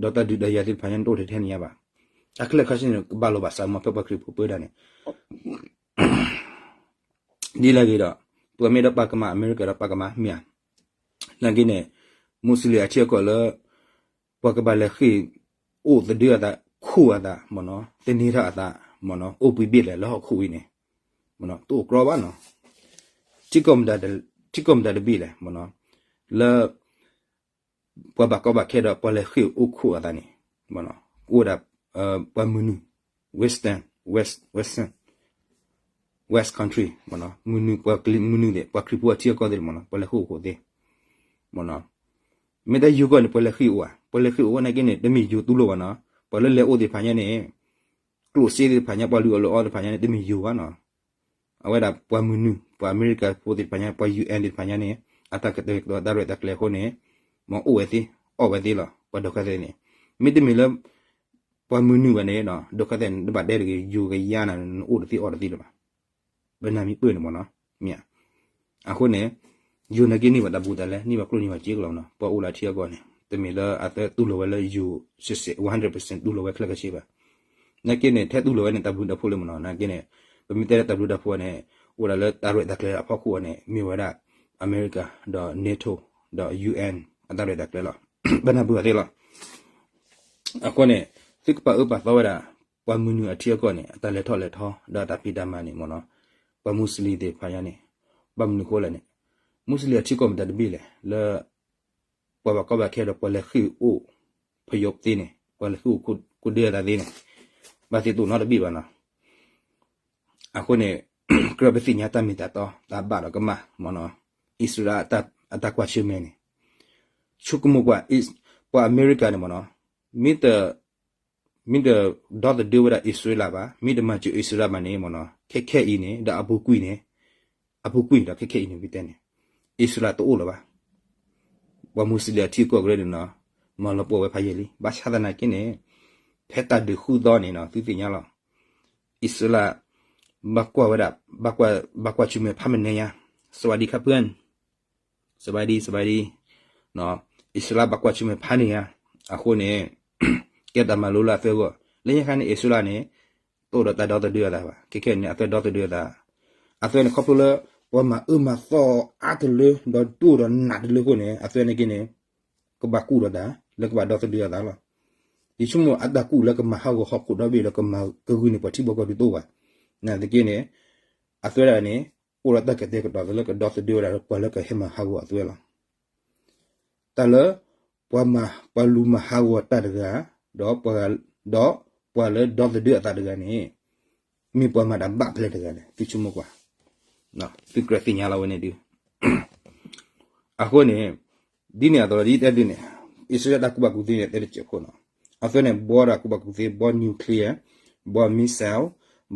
းတၢ်ဒုးတၢ်ယၤသ့ၣ်တဖၣ်ညါန့ၣ် တအိၣ်ထဲထဲန့ၣ်ညါဘၣ်. တၢ်ခဲလၢာ်ခဲဆ့န့ၣ် ကဘၣ်လိာ်ဘၣ်စးမီၤဖဲပှၤခရံာ်ဖိပၢတၢ်န့ၣ် ဒ်လဲၣ်ဂ့ၤဒီး ပှၤမ့ၢ်ဒီးပာ်ကမၣ် အမဲရကၤဒီးပာ်ကမၣ် မ့ၢ်ဧါ. နာ်က့န့ၣ် Muslim အထံအကီၢ်လၢ ပှၤကဘၣ်လဲၤဃ့ၢ်အိၣ်သဒၢအသး ခိၣ်အသး မ့ၢ်နီၤ သန့ၤထီၣ်အသး မ့ၢ်နီၤ အိၣ်ဘှံးဘ့ၣ်လဲၣ်လၢဟီၣ်ခိၣ်ဝံၤန့ၣ် တအိၣ်ကြီဘၣ်နီၤ. ထံကီၢ်မတၤတဘ့ၣ်လဲၣ် မ့ၢ်နီၤ လၢ ပှၤဘၣ်ကီဘၣ်ခဲဒီး ပှၤလဲၤဃ့ၢ်အိၣ်ခိၣ်အသးန့ၣ် အိၣ်ဝဲဒၣ် ပှၤမုၢ်နုာ် Western, West, Western, West country မုၢ်နုာ် ပှၤမုၢ်နုာ်သ့ၣ် ပှၤခရံာ်ဖိအထံအကီၢ်သ့ၣ်မ့ၢ်နီၤ ပှၤလဲၤဃ့ၢ်အိၣ်ခိၣ်သ့ၣ် မ့ၢ်တၢ်ယိၤကီၢ်န့ၣ် ပှၤလဲၤဃ့ၢ်အိၣ်ဧါ ပှၤလဲၤဃ့ၢ်အိၣ်နာ်က့န့ၣ် တမ့ၢ်ယိၤတူၢ်လိာ်ဘၣ်နီၤ ပှၤလၢလဲၤအိၣ်သ့ၣ်တဖၣ်ညါန့ၣ် ကျိၣ်စ့သ့ၣ်တဖၣ်ညါ ပှၤလုၢ်အီၣ်လုၢ်အီသ့ၣ်တဖၣ်ညါန့ၣ် တမ့ၢ်ယိၤဘၣ်နီၤ အဝဲဒၣ်ပှၤမုၢ်နုာ် ပှၤအမဲရကၤဖိသ့ၣ်တဖၣ်ညါ ပှၤ UN သ့ၣ်တဖၣ်ညါန့ၣ် အတၢ်ကတဲာ်ကတီၤတၢ်ရဲၣ်တၢ်ကျဲၤအဃိန့ၣ် မ်အအိၣ်ဝဲသ့ အီၣ်ဝဲသ့လီၤ ပှၤဒုက္ခသည်န့ၣ် မ့တမ့ၢ်လၢ ပှၤမုၢ်နုာ်ဘၣ်န့ၣ် ဒုက္ခသည်န့ၣ် တဘၣ်တဲတဂ့ၤ ယိၤကယါနၤ နအိၣ်တသ့အီၣ်တသ့လၢၤဘၣ် ပနၢ်မံၤပၢၢ်န့ၣ်မ့ၢ်နီၤ မ့ၢ် အဃိန့ၣ် ယိၤနာ်က့န့ၢ်ဘၣ်တၢ်ဘူးတၢ်လဲ န့ၢ်ဘၣ်ကျိၣ်န့ၢ်ဘၣ်စ့ကလီၤနီၤ ပှၤအိၣ်လၢထံအကီၢ်န့ၣ် တမ့ၢ်လၢအသတူၢ်လိာ်ဝဲလၢယိၤ one hundred percent တူၢ်လိာ်ဝဲခဲလၢာ်ခဲဆ့ဘၣ် နာ်က့န့ၣ် ထဲတူၢ်လိာ်ဝဲန့ၣ် တၢ်ဘျုးတၢ်ဖှိၣ်လၢမ့ၢ်နီၤ နာ်က့န့ၣ် ပမ့ၢ်တဲလၢတၢ်ဘျုးတၢ်ဖှိၣ်န့ၣ် အိၣ်ဒၣ်လၢတၢ်ရဲၣ်တၢ်ကျဲၤအဖီခိၣ်အီၤန့ၣ် မ့ၢ်ဝဲဒၣ် အမဲရကၤ ဒီး NATO ဒီး UN အတၢ်ရဲၣ်တၢ်ကျဲၤလီၤ ပနၢ်ဘၣ်အီၤသ့လီၤ အဃိန့ၣ် သုကပာ်အၢပာ်သီဝဲဒၣ် ပှၤမုၢ်နုာ်အထံအကီၢ်န့ၣ် အတၢ်လဲၤထီၣ်လဲၤထီ ဒီးအတၢ်ဖံးတၢ်မၤန့ၣ်မ့ၢ်နီၤ, ပှၤမူစလ့ၣ်သ့ၣ်တဖၣ်ညါန့ၣ်, ဘၣ်မနုၤဃိလဲၣ်န့ၣ်, မူစလ့ၣ်အထံကီၢ်မတၤတဘ့ၣ်လဲၣ် လၢ ပှၤဘၣ်ကီဘၣ်ခဲဒီးပှၤလဲၤဃ့ၢ်အိၣ်ဖယိးသ့န့ၣ်, ပှၤလဲၤဃ့ၢ်အိၣ်ကိးဒဲအသးသ့န့ၣ်, ဘၣ်သ့ၣ်သ့ၣ်နီတဘ့ၣ်ဘၣ်နီၤ. အဃိန့ၣ် ကြၢးပသ့ၣ်ညါတၢ်မ့ၢ်တၢ်တီ တၢ်ဘၣ်ဒီးကမၣ်မ့ၢ်နီၤ, အံၣ်စရ့လးအတၢ်ကွၢ်ဆၢၣ်မဲာ်န့ၣ်, ဆိကမိၣ်ကွၢ် ပှၤအမဲရကၤန့ၣ်မ့ၢ်နီၤ, မ့ၢ်တ မ့ၢ်တဒီသဒၢဝဲဒၣ်အံၣ်စရ့လးဘၣ်, မ့ၢ်တမၤစၢၤအံၣ်စရ့လးဘၣ်န့ၣ်မ့ၢ်နီၤ, ခဲခဲအံၤန့ၣ် ဒီးအပူၤကွံာ်န့ၣ်, အပူၤကွံာ်ဒီးခဲခဲအံၤန့ၣ် ပတဲန့ၣ်, အံၣ်စရ့လးတအိၣ်လၢၤဘၣ်. ပှၤမူစလ့ၣ်အထံအကီၢ်ကရၢန့ၣ်နီၤ, မၤလီၤပှီၢ်ဝဲဖးယံာ်လံ. ဘၣ်ဆၣ်သနာ်က့န့ၣ်, ဖဲတၢ်ဒုးဃုသီန့ၣ်နီၤ သုသ့ၣ်ညါလီၤ. အံၣ်စရ့လး ဘၣ်ကွၢ်ဝဲဒၣ်, ဘၣ်ကွၢ်ဆူၣ်မဲာ်ဖးမနုၤညါ, စဝးဒံခါဖုၣ်, စဝးဒံ စဝးဒံ, အံၣ်စရ့လးဘၣ်ကွၢ်ဆူၣ်မဲာ်ဖးန့ၢ်ညါ, အဃိန့ၣ် ကဲတၢ်မၤလိလၢအသၢဂီၢ်, လၢညါခါန့ၣ် အံၣ်စရ့လးန့ၣ် တအိၣ်ဒီးတၢ်ဒီသဒၢအသးဘၣ်, ခဲခဲန့ၣ် အသၢဒီသဒၢအသး, အသၢန့ၣ် ခီဖျိလၢ ပှၤမၤအၢမၤသီအါတလၢ ဒီးဒိၣ်ဒီးနးတလၢအဃိန့ၣ် အသၢန့ၣ်က့န့ၣ် ကဘၣ်ကူၣ်ဒီးတၢ် လၢကဘၣ်ဒီသဒၢအသးလီၤ. ယဆိကမိၣ်အတၢ်ကူၣ်လၢကမၤဟးဂီၤဟီၣ်ခိၣ်ဒီဘ့ၣ်ဒီးကမၤကဂုာ်န့ၢ်ပှၤထံပှၤကီၢ်ဒုးတအိၣ်ဘၣ်, နာ်သက့န့ၣ် အသၢဒၣ်န့ၣ် အိၣ်ဒီးတၢ်ကတဲာ်ကတီၤသးလၢကဒီသဒၢဝဲဒၣ်လၢပှၤလၢကဟဲမၤဟးဂီၤအသၢလီၤ. တၢ်လၢ ပှၤမၤ, ပှၤလူၤမၤဟးဂီၤတၢ်တဂၤ, ဒီးပှၤ, ဒီးပှၤလၢဒီသဒၢအသးတဂၤန့ၣ် မ့ၢ်ပှၤမၤတၢ်ဘၣ်ဖဲလဲၣ်တဂၤလဲၣ် သုဆိကမိၣ်ကွၢ်, သုကြၢးသ့ၣ်ညါလီၤဝဲန့ၣ်ဒုး, အဃိန့ၣ် ဒ်န့ၣ်အသိးလီၤ ဒ်တဲဒုးန့ၣ် အံၣ်စရ့လးတၢ်ကူၣ်ဘၣ်ကူၣ်သ့န့ၣ် တဲတစဲးဖိနီၤ, အသၢန့ၣ် ဘှီတၢ်ကူၣ်ဘၣ်ကူၣ်သ့ ဘှီ nuclear, ဘှီ missile,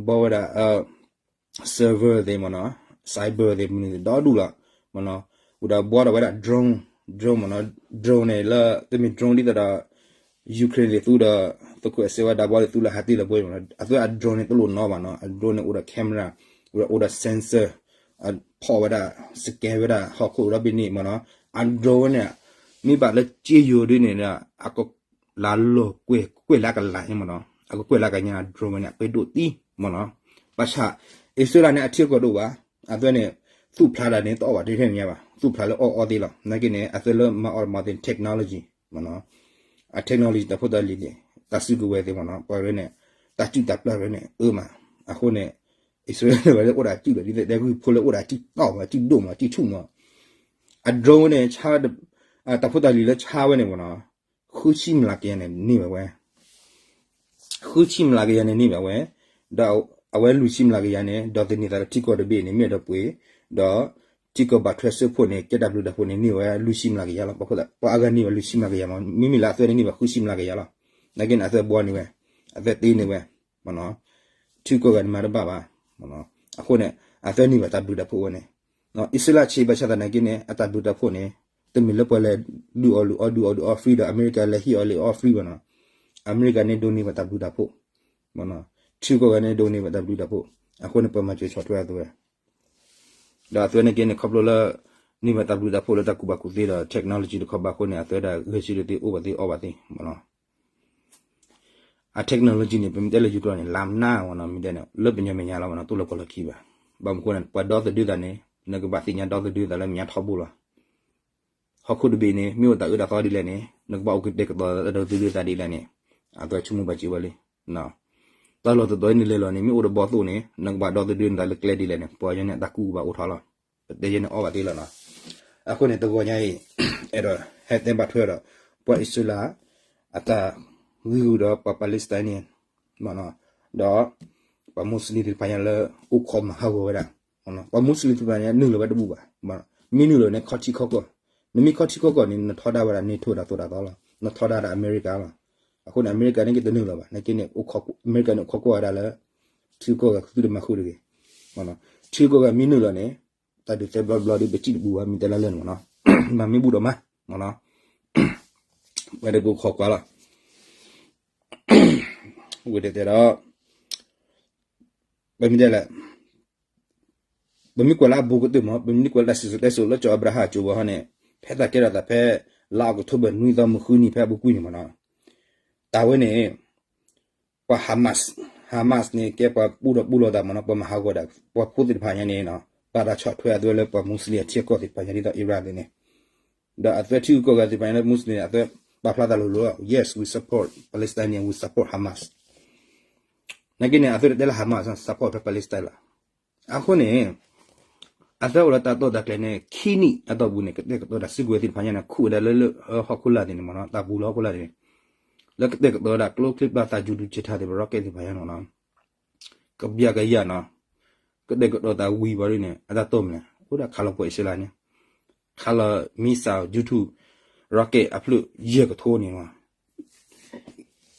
ဘှီဝဲဒၣ် server သ့ၣ်မ့ၢ်နီၤ, cyber သ့ၣ်မနုၤသ့ၣ်ဒီဒူၣ်လီၤ, မ့ၢ်နီၤ, ဝံၤဒီးဘှီဒီးဝဲဒၣ် drone, drone မ့ၢ်နီၤ, drone န့ၣ်လၢ တမ့ၢ် drone ဒ်သိးဒီး Ukraine သ့ၣ်သူဒီး သုးခိၣ်အဲၣ်စ့ဝဲဒၣ်ဘှီသ့ၣ်သူလၢဟးတ့ၢ်လၢပှဲၤမ့ၢ်နီၤ, အသၢအ drone န့ၣ်တလိၣ်နီဘၣ်နီၤ, အ drone န့ၣ်အိၣ်ဒီး camera, အိၣ်ဒီး sensor, ဖီၣ်ဝဲဒၣ် scan ဝဲဒၣ်ဟီၣ်ခိၣ်ဒီဘ့ၣ်န့ၣ်မ့ၢ်နီၤ, အ drone န့ၣ် မ့ၢ်ဘၣ်လၢစ့ယိၤဒ်န့ၣ် အက လၢလီၤကွဲၢ်ကွဲၢ်လၢအကလၤန့ၣ်မ့ၢ်နီၤ, အကကွဲၢ်လၢအကညါ drone ဝဲန့ၣ် အပှဲၤဒိၣ်သံမ့ၢ်နီၤ, ဘၣ်ဆၣ် အံၣ်စရ့လးန့ၣ် အထံအကီၢ်ဒိၣ်ဘၣ်, အသၢန့ၣ် သူၣ်ဖျါဒၣ်န့ၣ် တအီၣ်ဘၣ်ထဲထဲန့ၣ်ညါဘၣ်, သူၣ်ဖျါလၢအီၣ်အီသ့လီၤ, နာ်က့န့ၣ် အသၢလၢမၤအီၣ်မၤသ့ၣ် technology မ့ၢ်နီၤ, အ technology တၢ်ဖိတၢ်လံၤန့ၣ် တၢ်စုကဝဲၤသ့ၣ်မ့ၢ်နီၤ, ပှၤရၢန့ၣ် တၢ်စုၣ်တၢ်ပျၢ်ရၢန့ၣ် အၢမး, အဃိန့ၣ် အံၣ်စရ့လးဝဲလၢအိၣ်ဒၣ်စုၣ်ဒီး ဒ်သိးတဲဂုၢ်ဖိလၢအိၣ်ဒၣ်စုၣ်တီၢ်မး စုၣ်ဒိၣ်မး စုၣ်ဆူၣ်မး, အ drone ဝဲန့ၣ် ဆါ တၢ်ဖိတၢ်လံၤလၢဆါဝဲန့ၣ်မ့ၢ်နီၤ, ဃုဆံမျးကယၤန့ၣ်န့ၢ်ဘၣ်ဝဲ, ဃုဆံမျးကယၤန့ၣ်န့ၢ်ဘၣ်ဝဲ, ဒီးအဝဲလွံၢ်ဆံမျးကယၤန့ၣ် ဒီးသန့ၤသးလၢထံကီၢ်တဘ့ၣ်န့ၣ် မ့ၢ်ဒီးပှ့ၤ, ဒီးထံကီၢ်ဘၣ်ထွဲစၢဖှိၣ်န့ၣ် ကဲတၢ်ဘျုးတၢ်ဖှိၣ်န့ၣ်န့ၢ်ဝဲလွံၢ်ဆံမျးကယၤလီၤ, ပှၤအဂၤန့ၢ်ဝဲလွံၢ်ဆံမျးကယၤမး, မ့မ့ၢ်လၢအသၢန့ၣ်န့ၢ်ဘၣ်ဃုဆံမျးကယၤလီၤ, နာ်က့န့ၣ် အသၢဘှီန့ၢ်ဝဲ, အသၢတ့န့ၢ်ဝဲ, မ့ၢ်နီၤ, ထံကီၢ်ဂၤန့ၣ်မၤတဘၣ်ဘၣ်, အဃိန့ၣ် အသၢန့ၢ်ဘၣ်တၢ်ဘျုးတၢ်ဖှိၣ်ဝဲန့ၣ်, အံၣ်စရ့လးဆံးဘၣ်ဆၣ်သနာ်က့န့ၣ် အတၢ်ဘျုးတၢ်ဖှိၣ်န့ၣ် တမ့ၢ်လၢပှၤလဲၤလုၢ်အီၣ်လုၢ်အီ ဒုးအီဒုးအီ free ဒီး အမဲရကၤလဲၤဟ့ၣ်အီၤလၢအီ free ဘၣ်နီၤ, အမဲရကၤန့ၣ်ဒိးန့ၢ်ဘၣ်တၢ်ဘျုးတၢ်ဖှိၣ်, မ့ၢ်နီၤ, ထံကီၢ်ဂၤန့ၣ်ဒိးန့ၢ်ဘၣ်တၢ်ဘျုးတၢ်ဖှိၣ်, အဃိန့ၣ် ပှၤမၤစၢၤဆီၣ်ထွဲအသးဝဲ ဒီးအသၢန့ၣ်က့န့ၣ် ခီဖျိလၢ န့ၢ်ဘၣ်တၢ်ဘျုးတၢ်ဖှိၣ်လၢတၢ်ကူၣ်ဘၣ်ကူၣ်သ့ဒီး technology တခီဘၣ်အဃိန့ၣ် အသၢဒၣ်ဂဲၤဆၢထၢၣ်သ့အိၣ်ဘၣ်သ့အီဘၣ်သ့ မ့ၢ်နီၤ, အ technology န့ၣ် ပမ့ၢ်တဲလၢယူၤကျိာ်န့ၣ် လါမနၤမ့ၢ်နီၤ မ့ၢ်တဲန့ၣ် လၢပညီမဲာ်ညါလီၤမ့ၢ်နီၤ တအိၣ်လၢကီၢ်လၢခံဘၣ်, ဘၣ်မနုၤအဃိန့ၣ် ပှၤဒီသဒၢသးန့ၣ် နကဘၣ်သ့ၣ်ညါဒီသဒၢသးလၢမဲာ်ညါထီဘိလီၤ, ဟီၣ်ခိၣ်တဘ့ၣ်န့ၣ် မ့ၢ်အိၣ်တၢ်အၢတၢ်သီဒ်လဲၣ်န့ၣ် နကဘၣ်အိၣ်ကတဲာ်ကတီၤဒီသဒၢသးဒ်လဲၣ်န့ၣ် အသၢဆိကမိၣ်ဘၣ်စၢၤဝဲလံ, တၢ်လီၢ်တတီၤအံၤနလဲၤလီၤန့ၣ် မ့ၢ်အိၣ်ဒီးဘီသိၣ်န့ၣ် နကဘၣ်ဒီသဒၢနသးလၢကျဲဒ်လဲၣ်န့ၣ် ပှၤကညီန့ၣ်အတၢ်ကူၣ်ဘၣ်အိၣ်ထီၣ်လီၤ, ပတဲယဲန့ၣ်အီဘၣ်သ့လီၤနီၤ, အဃိန့ၣ် တဂီၤညါအံၤ အဲၣ်ဒိးဟဲတဲဘၣ်ထွဲဒီး ပှၤအံၣ်စရ့လး အတၢ်ဂ့ၢ်ဂုာ်ဒီးပှၤ Palestinian မ့ၢ်နီၤ, ဒီး ပှၤမူစလ့ၣ်သ့ၣ်တဖၣ်ညါလၢအိၣ်ခိးမၤဟးဂီၤဝဲဒၣ်, ပှၤမူစလ့ၣ်သ့ၣ်တဖၣ်ညါနုာ်လီၤဝဲတဘူၣ်ဘၣ်, မ့ၢ်နုာ်လီၤန့ၣ်ခီထံခီကီၢ်, နမ့ၢ်ခီထံခီကီၢ်န့ၣ် နထီဒါဝဲဒၣ် NATO တၢ်သိၣ်တၢ်သီလီၤ, နထီဒါဒၣ်အမဲရကၤလီၤ, အဃိန့ၣ် အမဲရကၤန့ၣ်က့တနုာ်လီၤဘၣ်, နာ်က့န့ၣ် အမဲရကၤန့ၣ်အိၣ်ခိးကွၢ်ဝဲဒၣ်လၢ ထံဂုၤကီၢ်ဂၤသုတမၤဃုာ်တဂ့ၤ, ထံဂုၤကီၢ်ဂၤမ့ၢ်နုာ်လီၤန့ၣ် တၢ်ဒုးသဲဘျီဘျီဒီး ပစံၣ်တပူၤဘၣ် မ့ၢ်တဲလၢလၢာ်န့ၣ်မ့ၢ်နီၤ, မ့ၢ်မ့ၢ်ဘူၣ်ဒီးမး, မ့ၢ်နီၤ, ဝဲဒၣ်ပခိးကွၢ်လီၤ, ဝဲဒၣ်တဲဒီး ပမ့ၢ်တဲလဲၣ်, ပမ့ၢ်ကွၢ်လၢအဘူးကတၢၢ်မ့ၢ် ပမ့ၢ်ကွၢ်လၢတၢ်စံၣ်စိၤတဲစိၤလၢစီၤအၤဘြၤဟၣ်အစိၤဝဲဟီန့ၣ်, ဖဲတၢ်ကဲထီၣ်သးဖဲ လါအီးကထိဘၢၣ်နွံသီမုၢ်ဃုနံၤဖဲအပူၤကွံာ်န့ၣ်မ့ၢ်နီၤ, တၢ်ဝဲန့ၣ် ပှၤ Hamas, Hamas န့ၣ် ကဲပှၤပူထီၣ်ပူလီၤသးမ့ၢ်နီၤ, ပှၤမၤဟးဂီၤဒၣ် ပှၤဖိသ့ၣ်တဖၣ်ညါန့ၣ်နီၤ, ဘၣ်တၢ်ဆီၣ်ထွဲအသးလၢပှၤမူစလ့ၣ်အထံအကီၢ်သ့ၣ်တဖၣ်ညါဒ်သိး Iran သ့ၣ်န့ၣ်, ဒီးအသးထံဂုၤကီၢ်ဂၤသ့ၣ်တဖၣ်ညါလၢမူစလ့ၣ်န့ၣ် အသးပာ်ဖျါသးလိၤလိၤ, Yes, we support Palestinian, we support Hamas. နာ်က့န့ၣ် အသုတတဲလၢ Hamas support ဖဲ Palestine လီၤ. အဃိန့ၣ် အသုအိၣ်လၢတၢ်တိာ်တၢ်ကျဲၤန့ၣ် ခံနံၣ်အတီၢ်ပူၤန့ၣ် ကတဲာ်ကတီၤတၢ်စုကဝဲၤသ့ၣ်တဖၣ်ညါန့ၣ် ခူၣ်ဝဲဒၣ်လၢလၢဟီၣ်ခိၣ်လာ်သ့ၣ်န့ၣ်မ့ၢ်နီၤ, တၢ်ပူၤလၢဟီၣ်ခိၣ်လာ်သ့ၣ်န့ၣ် လၢကတဲာ်ကတီၤဝဲဒၣ်ကျိချံပျၢ်သး ယူၤဒုးကၢထၢ်သ့ၣ်တဖၣ် rocket သ့ၣ်တဖၣ်ညါန့ၣ်မ့ၢ်နီၤ, ကဘျးကယၤနီၤ, ကတဲာ်ကတီၤတၢ်ဝံၤဘၣ်ဒ်န့ၣ် အတၢ်တိာ်မနုၤလဲၣ်, အိၣ်ဒၣ်ခးလီၤပှၤအံၣ်စရ့လးန့ၣ်, ခးလီၤ missile ယူၤထူၣ် rocket အဖျၢၣ် ယဲၢ်ကထိန့ၣ်မ့ၢ်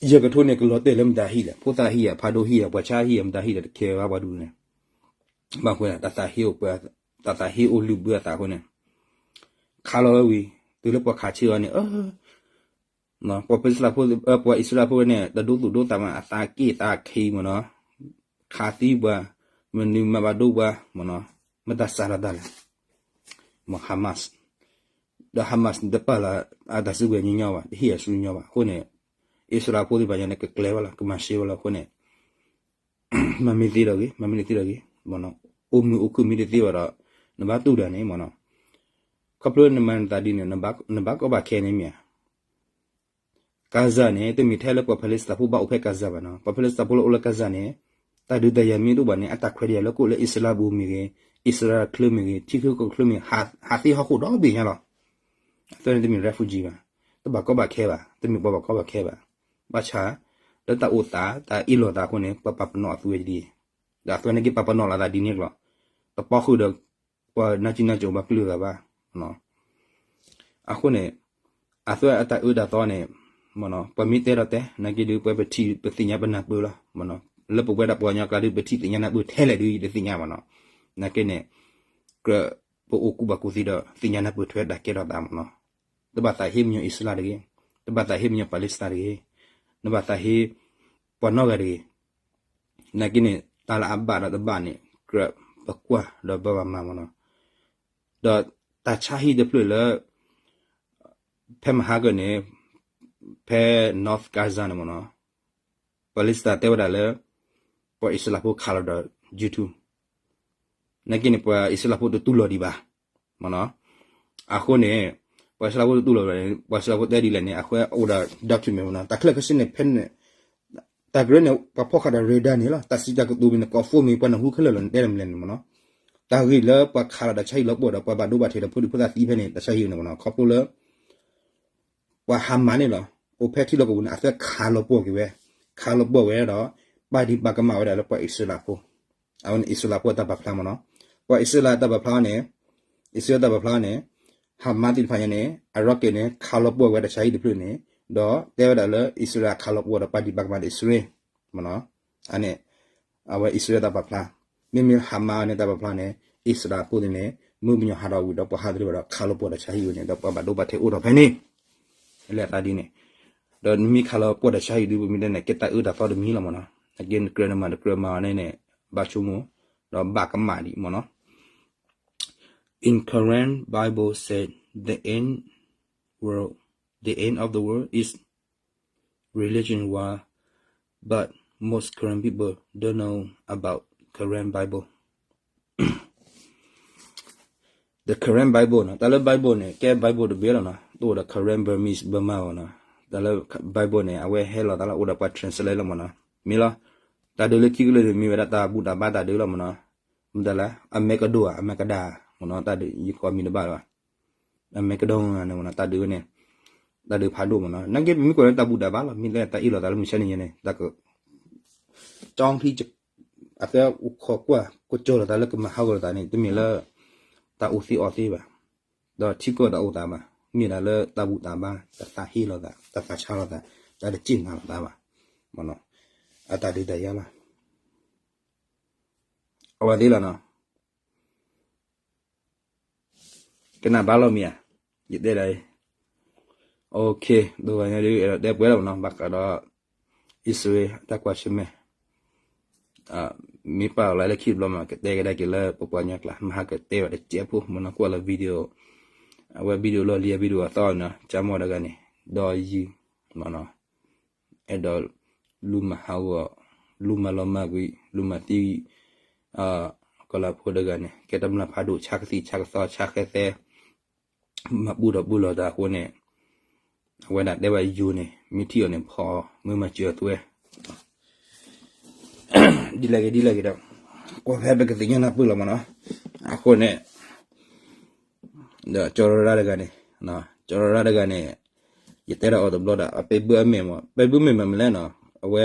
ယဲၢ်ကထိန့ၣ် ကလီၤတဲာ်လၢမတၤဟံၣ်လဲၣ်, ဖိသၣ်ဟံၣ်ဧါ, ဖးဒိၣ်ဟံၣ်ဧါ, ပှၤဆါဟံၣ်ဧါ, မတၤဟံၣ်လဲၣ်, တခဲဘၣ်ပှၤဒူၣ်န့ၣ်, ဘၣ်ဃိ တၢ်သးဟ့အိၣ်ဘှံးအသးအဃိန့ၣ်, ခးလီၤဝဲဝံၤ တုၤလၢပှၤခးဆၢအီၤန့ၣ်, ပှၤအံၣ်စရ့လးဖိ, ပှၤအံၣ်စရ့လးဖိန့ၣ် တဒိသူၣ်ဒိသးမး အသးက့ၣ်သးခံမ့ၢ်နီၤ, ခးသံပှၤ, မနုၤမၤဘၣ်ဒိပှၤမ့ၢ်နီၤ, မ့ၢ်တၢ်စးထီၣ်တၢ်လဲၣ်, မ့ၢ် Hamas ဒီး Hamas န့ၣ် တပာ်လၢအတၢ်စုကဝဲၤညီညီဘၣ်, တဟ့ၣ်အစုညီဘၣ်. အဃိန့ၣ် အံၣ်စရ့လးဖိသ့ၣ်တဖၣ်ညါန့ၣ် ကကျဲၤဝဲလီၤ, ကမၤရှဲဝဲလီၤ. အဃိန့ၣ် မၤမ့ၢ်သ့ဒီးဂ့ၤ, မၤမ့ၢ်တသ့ဒီးဂ့ၤ, အိၣ်မုာ်အိၣ်ခုၣ်မ့ၢ်တသ့ဘၣ်ဒီး နဘၣ်တူၢ်ဒၣ်န့ၣ်မ့ၢ်နီၤ, ခီဖျိနမၤနသးဒ်န့ၣ် နဘၣ်ကီဘၣ်ခဲန့ၣ်မ့ၢ်ဧါ. ကၣ်စၢ်န့ၣ် တမ့ၢ်ထဲလၢပှၤ Palestine ဖိဘၣ်အိၣ်ဖဲကၣ်စၢ်ဘၣ်နီၤ, ပှၤ Palestine ဖိလၢအိၣ်လၢကၣ်စၢ်န့ၣ် တၢ်ဒုးတၢ်ယၤမ့ၢ်တအိၣ်ဘၣ်န့ၣ် အတၢ်ခွဲးတၢ်ယာ်လၢကအိၣ်လၢအံၣ်စရ့လးပူၤမ့ၢ်ဂ့ၤ, အံၣ်စရ့လးချၢမ့ၢ်ဂ့ၤ, ထံချၢကီၢ်ချၢမ့ၢ်ဂ့ၤ, ဟးသ့ဟီၣ်ခိၣ်ဒီဘ့ၣ်ညါလီၤ. အသိးန့ၣ်တမ့ၢ် refugee ဘၣ်, တဘၣ်ကီဘၣ်ခဲဘၣ်, တမ့ၢ်ပှၤဘၣ်ကီဘၣ်ခဲဘၣ်. ဘၣ်ဆၣ် လၢတၢ်အိၣ်သး တၢ်အ့ၣ်လိာ်သးအဃိန့ၣ် ပှၤပာ်ပနီၣ်အသုဝဲဒ်အံၤ, ဒီးအသုဝဲန့ၣ်က့ၤပာ်ပနီၣ်လီၤသးဒ်န့ၣ်လီၤ. တပီဃုာ်ဒီး ပှၤနါစုနါစိၤဘၣ်ကလုာ်ဂၤဘၣ် အဃိန့ၣ် အသုဝဲအတၢ်အၢတၢ်သီန့ၣ် ပှၤမ့ၢ်တဲဒီးတဲ နာ်က့ဒုး ပဝဲပထံၣ်ပသ့ၣ်ညါပနၢ်ပၢၢ်လီၤ. လၢပဝဲဒၣ်ပှၤကညီကျါဒုး ပထံၣ်သ့ၣ်ညါနၢ်ပၢၢ်ထဲလဲၣ်ဒုး ယတသ့ၣ်ညါဘၣ်နီၤ. နာ်က့န့ၣ် ကြၢးပအိၣ်ကူၣ်ဘၣ်ကူၣ်သ့ဒီး သ့ၣ်ညါနၢ်ပၢၢ်ထွဲတၢ်ကဲထီၣ်သးမ့ၢ်နီၤ. တဘၣ်သးဟ့မညီအံၣ်စရ့လးတဂ့ၤ, တဘၣ်သးဟ့မညီ Palestine တဂ့ၤ, နဘၣ်သးဟ့ ပှၤနီတဂၤတဂ့ၤ. နာ်က့န့ၣ် တၢ်လၢအဘၣ်ဒီးတဘၣ်န့ၣ် ကြၢးပကွၢ်ဒီးပဘၣ်မၤမ့ၢ်နီၤ. ဒီးတၢ်ဆါဟံၣ်တဖျၢၣ်လၢ ဖဲမဟါကၢန့ၣ် ဖဲ North Gaza န့ၣ်မ့ၢ်နီၤ, Palestine တဲဝဲဒၣ်လၢ ပှၤအံၣ်စရ့လးဖိခးလီၤဒီး ယူၤထူၣ် နာ်က့န့ၣ် ပှၤအံၣ်စရ့လးဖိတတူၢ်လိာ်ဒံးဘၣ် မ့ၢ်နီၤ. အဃိန့ၣ် ပှၤအံၣ်စရ့လးဖိတတူၢ်လိာ်ဘၣ်န့ၣ် ပှၤအံၣ်စရ့လးဖိတဲဒ်လဲၣ်န့ၣ် အဃိအိၣ်ဒီး document မ့ၢ်နီၤ. တၢ်ခဲလၢာ်ခဲဆ့န့ၣ် ဖဲန့ၣ် တၢ်ကရၢန့ၣ် ပှၤဖီၣ်ဃာ်ဒီး radar န့ၣ်လီၤ. တၢ်စံးတၢ်ကတိၤမ့ၢ်န့ၣ် ကိးဖုန်းမ့ၢ် ပှၤနၢ်ဟူခဲလၢာ်လီၤ နတဲတၢ်မနုၤလဲၣ်န့ၣ်မ့ၢ်နီၤ. တၢ်ဂ့ၢ်လၢပှၤခးလီၤတၢ်ဆါဟံၣ်လီၤပှီၢ်ဒီး ပှၤဘၣ်ဒိဘၣ်ထံးဒီးဖိဒံဖိသၣ်သံဖဲန့ၣ် တၢ်ဆါဟံၣ်န့ၣ်မ့ၢ်နီၤ ခီဖျိလၢ ပှၤ Hamas န့ၣ်လီၤ အိၣ်ဖဲထံလီၢ်ကီၢ်ပူၤန့ၣ် အသုခးလီၤပှီၢ်က့ၤဝဲ, ခးလီၤပှီၢ်ဝဲဒီး ပာ်ဒံးပာ်ကမၣ်ဝဲဒၣ်လၢပှၤအံၣ်စရ့လးဖိ, အဝဲန့ၣ်အံၣ်စရ့လးဖိအတၢ်ပာ်ဖျါမ့ၢ်နီၤ. ပှၤအံၣ်စရ့လးတၢ်ပာ်ဖျါန့ၣ်, အံၣ်စရ့လးတၢ်ပာ်ဖျါန့ၣ် Hamas သ့ၣ်တဖၣ်ညါန့ၣ် အ rocket န့ၣ် ခးလီၤပှီၢ်ဝဲတၢ်ဆါဟံၣ်တဖျၢၣ်န့ၣ်, ဒီးတဲဝဲဒၣ်လၢအံၣ်စရ့လးခးလီၤပှီၢ်ဒီးပာ်ဒံးပာ်ကမၣ်ဒီးအံၣ်စရ့လး မ့ၢ်နီၤ. အန့ၣ် အဝဲအံၣ်စရ့လးတၢ်ပာ်ဖျါ, မ့မ့ၢ် Hamas န့ၣ်တၢ်ပာ်ဖျါန့ၣ် အံၣ်စရ့လးဖိန့ၣ် မုၢ်ပညီဟးထီၣ်ဝံၤဒီး ပှၤဟးသရံးဝဲဒီးခးလီၤပှီၢ်တၢ်ဆါဟံၣ်ဝဲန့ၣ် ဒီးပှၤဘၣ်ဒိဘၣ်ထံးအိၣ်ထီၣ်ဖဲန့ၣ် လဲၤသးဒ်န့ၣ်, ဒီးနမ့ၢ်ခးလီၤပှီၢ်တၢ်ဆါဟံၣ်ဒုး ပမ့ၢ်တဲန့ၣ် ကဲတၢ်အၢတၢ်သီတမံၤလီၤမ့ၢ်နီၤ. အကဲနကြၢးနမၤတကြၢးမၤအီၤန့ၣ်န့ၣ် ဘၣ်ဆိကမိၣ် ဒီးဘၣ်ကမၣ်ဒံးမ့ၢ်နီၤ. In Karen Bible said the end world, the end of the world is religion war, but most Karen people don't know about Karen Bible. The Karen Bible နီၤ, တၢ်လၢ Bible န့ၣ် ကဲ Bible တဘ့ၣ်လီၤနီၤ, တအိၣ်ဒီး Karen Burmese Burma အီၤနီၤ, တၢ်လၢ Bible န့ၣ် အဝဲဟဲလီၤတၢ်လၢအိၣ်ဒီးပှၤ translate လီၤမ့ၢ်နီၤ, မ့ၢ်လီၤ, တၢ်ဒုးလၢခံကလၢာ်န့ၣ် မ့ၢ်ဝဲဒၣ်တၢ်ဘူၣ်တၢ်ဘါတၢ်ဒုးလီၤမ့ၢ်နီၤ, မ့ၢ်တၢ်လၢ အမဲကဒိၣ်ဧါ အမဲကဒါ မ့ၢ်နီၤ, တၢ်ဒုးယကိးမံၤတဘၣ်လီၤ, အမဲကဒိၣ်န့ၣ်မ့ၢ်နီၤ, တၢ်ဒုးဝဲန့ၣ် တၢ်ဒုးဖးဒိၣ်မ့ၢ်နီၤ, နာ်က့ပမ့ၢ်ကွၢ်လၢတၢ်ဘူၣ်တၢ်ဘါလီၤ, မ့ၢ်လၢတၢ်အ့ၣ်လိာ်သးလၢမုၢ်ဆါန့ၣ်ညါန့ၣ် တၢ်က ကၠီထံ အသၢအိၣ်ခိးကွၢ် ကကၠီလိာ်သးလၢကမၤဟးဂီၤလိာ်သးန့ၣ် တမ့ၢ်လၢ တၢ်အိၣ်သ့အီၣ်သ့ဘၣ်, ဒီးထံကီၢ်တၢ်အိၣ်သးဘၣ်, မ့ၢ်ဒၣ်လၢတၢ်ဘူၣ်တၢ်ဘါ တၢ်သးဟ့လိာ်သး တၢ်သးဆါလိာ်သး တၢ်တစ့ၢ်နာ်လိာ်သးဘၣ်, အတၢ်ဒုးတၢ်ယၤလီၤ, အဝဲသ့ၣ်လီၤနီၤ ကနၣ်ဘၣ်လီၤမ့ၢ်ဧါ, ယတဲဒၣ်အံၤ, ဒိၣ်ဂၤညါဒ် အဲၣ်ဒိးတဲပှဲၤလီၤမ့ၢ်နီၤ, ဘၣ်ဃးဒီး အံၣ်စရ့လး တၢ်ကွၢ်ဆၢၣ်မဲာ်, မ့ၢ်ပာ်လီၤလၢခံတဘျီမ့ၢ် ကတဲကဒါက့ၤလၢပပှၤကညီကျါ မဟါကတဲဘၣ်တစဲးဖိမ့ၢ်နီၤ, ကွၢ်လၢ video, အဝဲ video လီၢ်လံၤ video အသီနီၤ, ကၠါမီၢ်တဂၤန့ၣ် ဒီးယုၢ်မ့ၢ်နီၤ အဲၣ်ဒိးလူၤမၤဟးဂီၤ, လူၤမၤလီၤမၢ်ကွံာ်, လူၤမၤသံ, ကီၤလၤဖိတဂၤန့ၣ် ကဲတမျၢ်ဖးဒိၣ် ဆါကသံၣ်ဆါကသီ ဆါဃဲသဲ, မၤဘူၣ်ထီၣ်ဘူၣ်လီၤတၢ်အဃိန့ၣ်, အဝဲဒၣ်တဲဝဲယိၤန့ၣ် မ့ၢ်ထံၣ်အီၤန့ၣ် ဖီမ့ၢ်မၤစၢၤအသွဲ, ဒ်လဲၣ်ဂ့ၤဒ်လဲၣ်ဂ့ၤဒီး ကွၢ်ဖဲပကသ့ၣ်ညါနၢ်ပၢၢ်လီၤမ့ၢ်နီၤ. အဃိန့ၣ် ဒီးကၠီရီရၣ်တဂၤန့ၣ်, ကၠီရီရၣ်တဂၤန့ၣ် ယတဲဒၣ်အီၤတဘျီဒီး အပဲာ်ဘုအမဲာ်မ့ၢ် ပဲာ်ဘုမဲာ်မ့ၢ်မနုၤလဲၣ်နီၤ, အဝဲ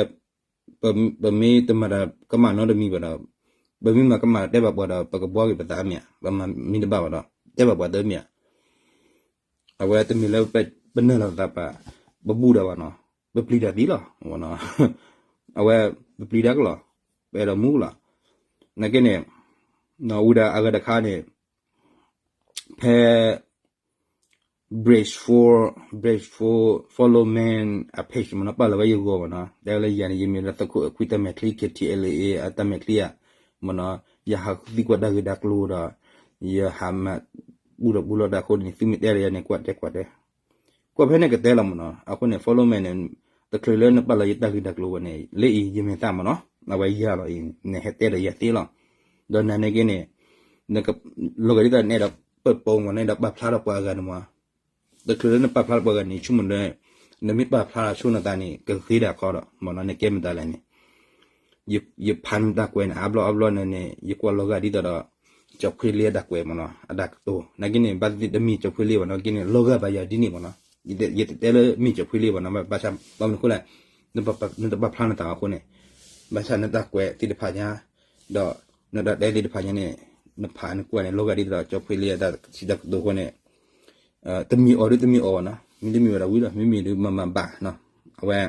ပမ့ၢ်တမၤဒီးကမၣ်နီတမံၤဘၣ်ဒီး ပမ့ၢ်မၤကမၣ်ဒီးတဲဘၣ်ပှၤဒီး ပကဘှီက့ၤပသးမ့ၢ်ဧါ, ပမၤမ့ၢ်တဘၣ်ဘၣ်ဒီး တဲဘၣ်ပှၤသးမ့ၢ်ဧါ. အဝဲတမ့ၢ်လၢပနၢ်လီၤသးပှၤ ပဘူၣ်ဒီးဘၣ်နီၤ, ပပျံၤတၢ်သံလီၤ. အဝဲ ပပျံၤတၢ်ကလီၤ, ပအဲၣ်ဒိးမူကလီၤ. နာ်က့န့ၣ် ဝံၤဒီးအဂၤတခါန့ၣ် ဖဲ Bridge for, Bridge for Follow Man အ page မ့ၢ်နီၤ, ပာ်လီၤဝဲယဂီၢ်မ့ၢ်နီၤ, တဲဝဲလၢယၤန့ၣ် ယမ့ၢ်လၢသုးခိၣ်အခွံတၢ်မဲာ်ချံ K T L A အတၢ်မဲာ်ချံဧါ, မ့ၢ်နီၤ, ယဟးသံကွၢ်တၢ်ဂ့ၢ်တၢ်ကျိၤဒီး ယဟးမၤဘူၣ်ဒီးဘူၣ်လီၤတၢ်အဃိန့ၣ် သုမ့ၢ်တဲဒီးယၤန့ၣ် ကွၢ်တဲကွၢ်တဲ ကွၢ်ဖဲန့ၣ်ကတဲလီၤမ့ၢ်နီၤ. အဃိန့ၣ် Follow Man န့ၣ် တချုးလၢနပာ်လီၤယတၢ်ဂ့ၢ်တၢ်ကျိၤဝဲန့ၣ် လၢအံၤယမ့ၢ်သးမ့ၢ်နီၤ, အဝဲယၤလီၤအံၤ နဟဲတဲဒီးယၤသ့လီၤ. ဒီးနၤန့ၣ်က့န့ၣ် လီၤဂာ်ဒ်သိးနအဲၣ်ဒိးပၢၢ်ပိာ်မ့ၢ်နီၤ, နအဲၣ်ဒိးပာ်ဖျါထီၣ်ပှၤအဂၤန့ၣ်မ့ၢ်, တချုးလၢနပာ်ဖျါထီၣ်ပှၤအဂၤန့ၣ် ဆိကမိၣ်လၢ နမ့ၢ်ပာ်ဖျါထီၣ်ဆိနသးန့ၣ် ကဂ့ၤဒၣ်ခီဒီး မ့ၢ်နီၤ, နကဲမတၤလဲၣ်န့ၣ် ယဖးနတၢ်ကွဲးန့ၣ် အါဘျီအါဘျီန့ၣ်န့ၣ် ယကွၢ်လီၤဂာ်ဒ်သိးဒီး ကၠီဖှ့လ့အတၢ်ကွဲးမ့ၢ်နီၤ, အတၢ်ကတိၤ နာ်က့န့ၣ် ဘၣ်သ့ၣ်သ့ၣ်တမ့ၢ်ကၠီဖှ့လ့ဘၣ်နီၤ, က့န့ၣ် လီၤဂာ်ဘၣ်ယၤဒ်န့ၣ်မ့ၢ်နီၤ, ယတတဲလၢမ့ၢ်ကၠီဖှ့လ့ဘၣ်နီၤ, ဘၣ်ဆၣ်ဘၣ်မနုၤအဃိလဲၣ်, နတပာ်ဖျါနသးအဃိန့ၣ်, ဘၣ်ဆၣ်နတၢ်ကွဲးသ့ၣ်တဖၣ်ညါ ဒီးနတၢ်တဲသ့ၣ်တဖၣ်ညါန့ၣ် နဖးနကွၢ်န့ၣ် လီၤဂာ်ဒ်သိးဒီး ကၠီဖှ့လ့အတၢ်စံးတၢ်ကတိၤအဃိန့ၣ် တမ့ၢ်အီၤဒ်တမ့ၢ်အီၤဘၣ်နီၤ, မ့တမ့ၢ်ဝဲဒၣ်ဝံၤလီၤ, မ့မ့ၢ်ဒ်မၤမၤဘၣ်နီၤ, အဝဲ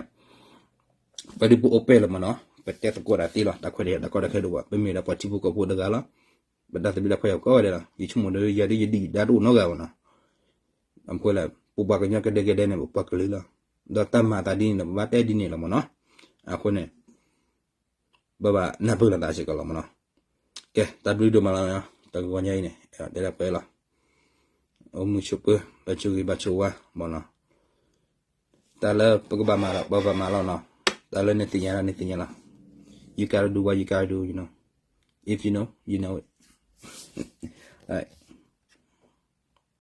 ပဒုးပအိၣ်ပဲၢ်လီၤမ့ၢ်နီၤ, ပတဲသကိးတၢ်သ့လီၤ, တၢ်ခွဲးတၢ်ယာ်တၢ်ကီတၢ်ခဲဒိၣ်ဘၣ်, ပမ့ၢ်ဒီးပှၤထံဖိကီၢ်ဖိတဂၤလီၤ, ပတၢ်သဘျ့တၢ်ခွဲးယာ်ကိးဂၤဒဲးလီၤ, ယဆိကမိၣ်ဒီးယၤဒ်ယဒုၣ်ဒါတအိၣ်နီတဂၤဘၣ်နီၤ, အဃိလဲၣ် ပပှၤကညီကဒဲကဒဲန့ၣ် ပပှၤကလုာ်လီၤ, ဒီးတၢ်မၤအသးဒ်န့ၣ်ဒီး ပဘၣ်တဲဒ်န့ၣ်လီၤမ့ၢ်နီၤ, အဃိန့ၣ် ဘၣ်ဘၣ်နၢ်ပၢၢ်လိာ်သးစ့ၢ်ကီးလီၤမ့ၢ်နီၤ, ကဲ တၢ်ဘျုးဒိၣ်မးလီၤ, တဂီၤညါအံၤန့ၣ် တဲဒၣ်ပှဲၤလီၤ, အိၣ်မုာ်ဆိးပၢၤ ဘၣ်ဆိၣ်ဂ့ၤဘၣ်ဆိၣ်ဝါမ့ၢ်နီၤ, တၢ်လၢပကဘၣ်မၤဒီး ပကဘၣ်မၤလီၤနီၤ, တၢ်လၢနသ့ၣ်ညါဒီးနသ့ၣ်ညါလီၤ, you gotta do what you gotta do, you know, if you know, you know it.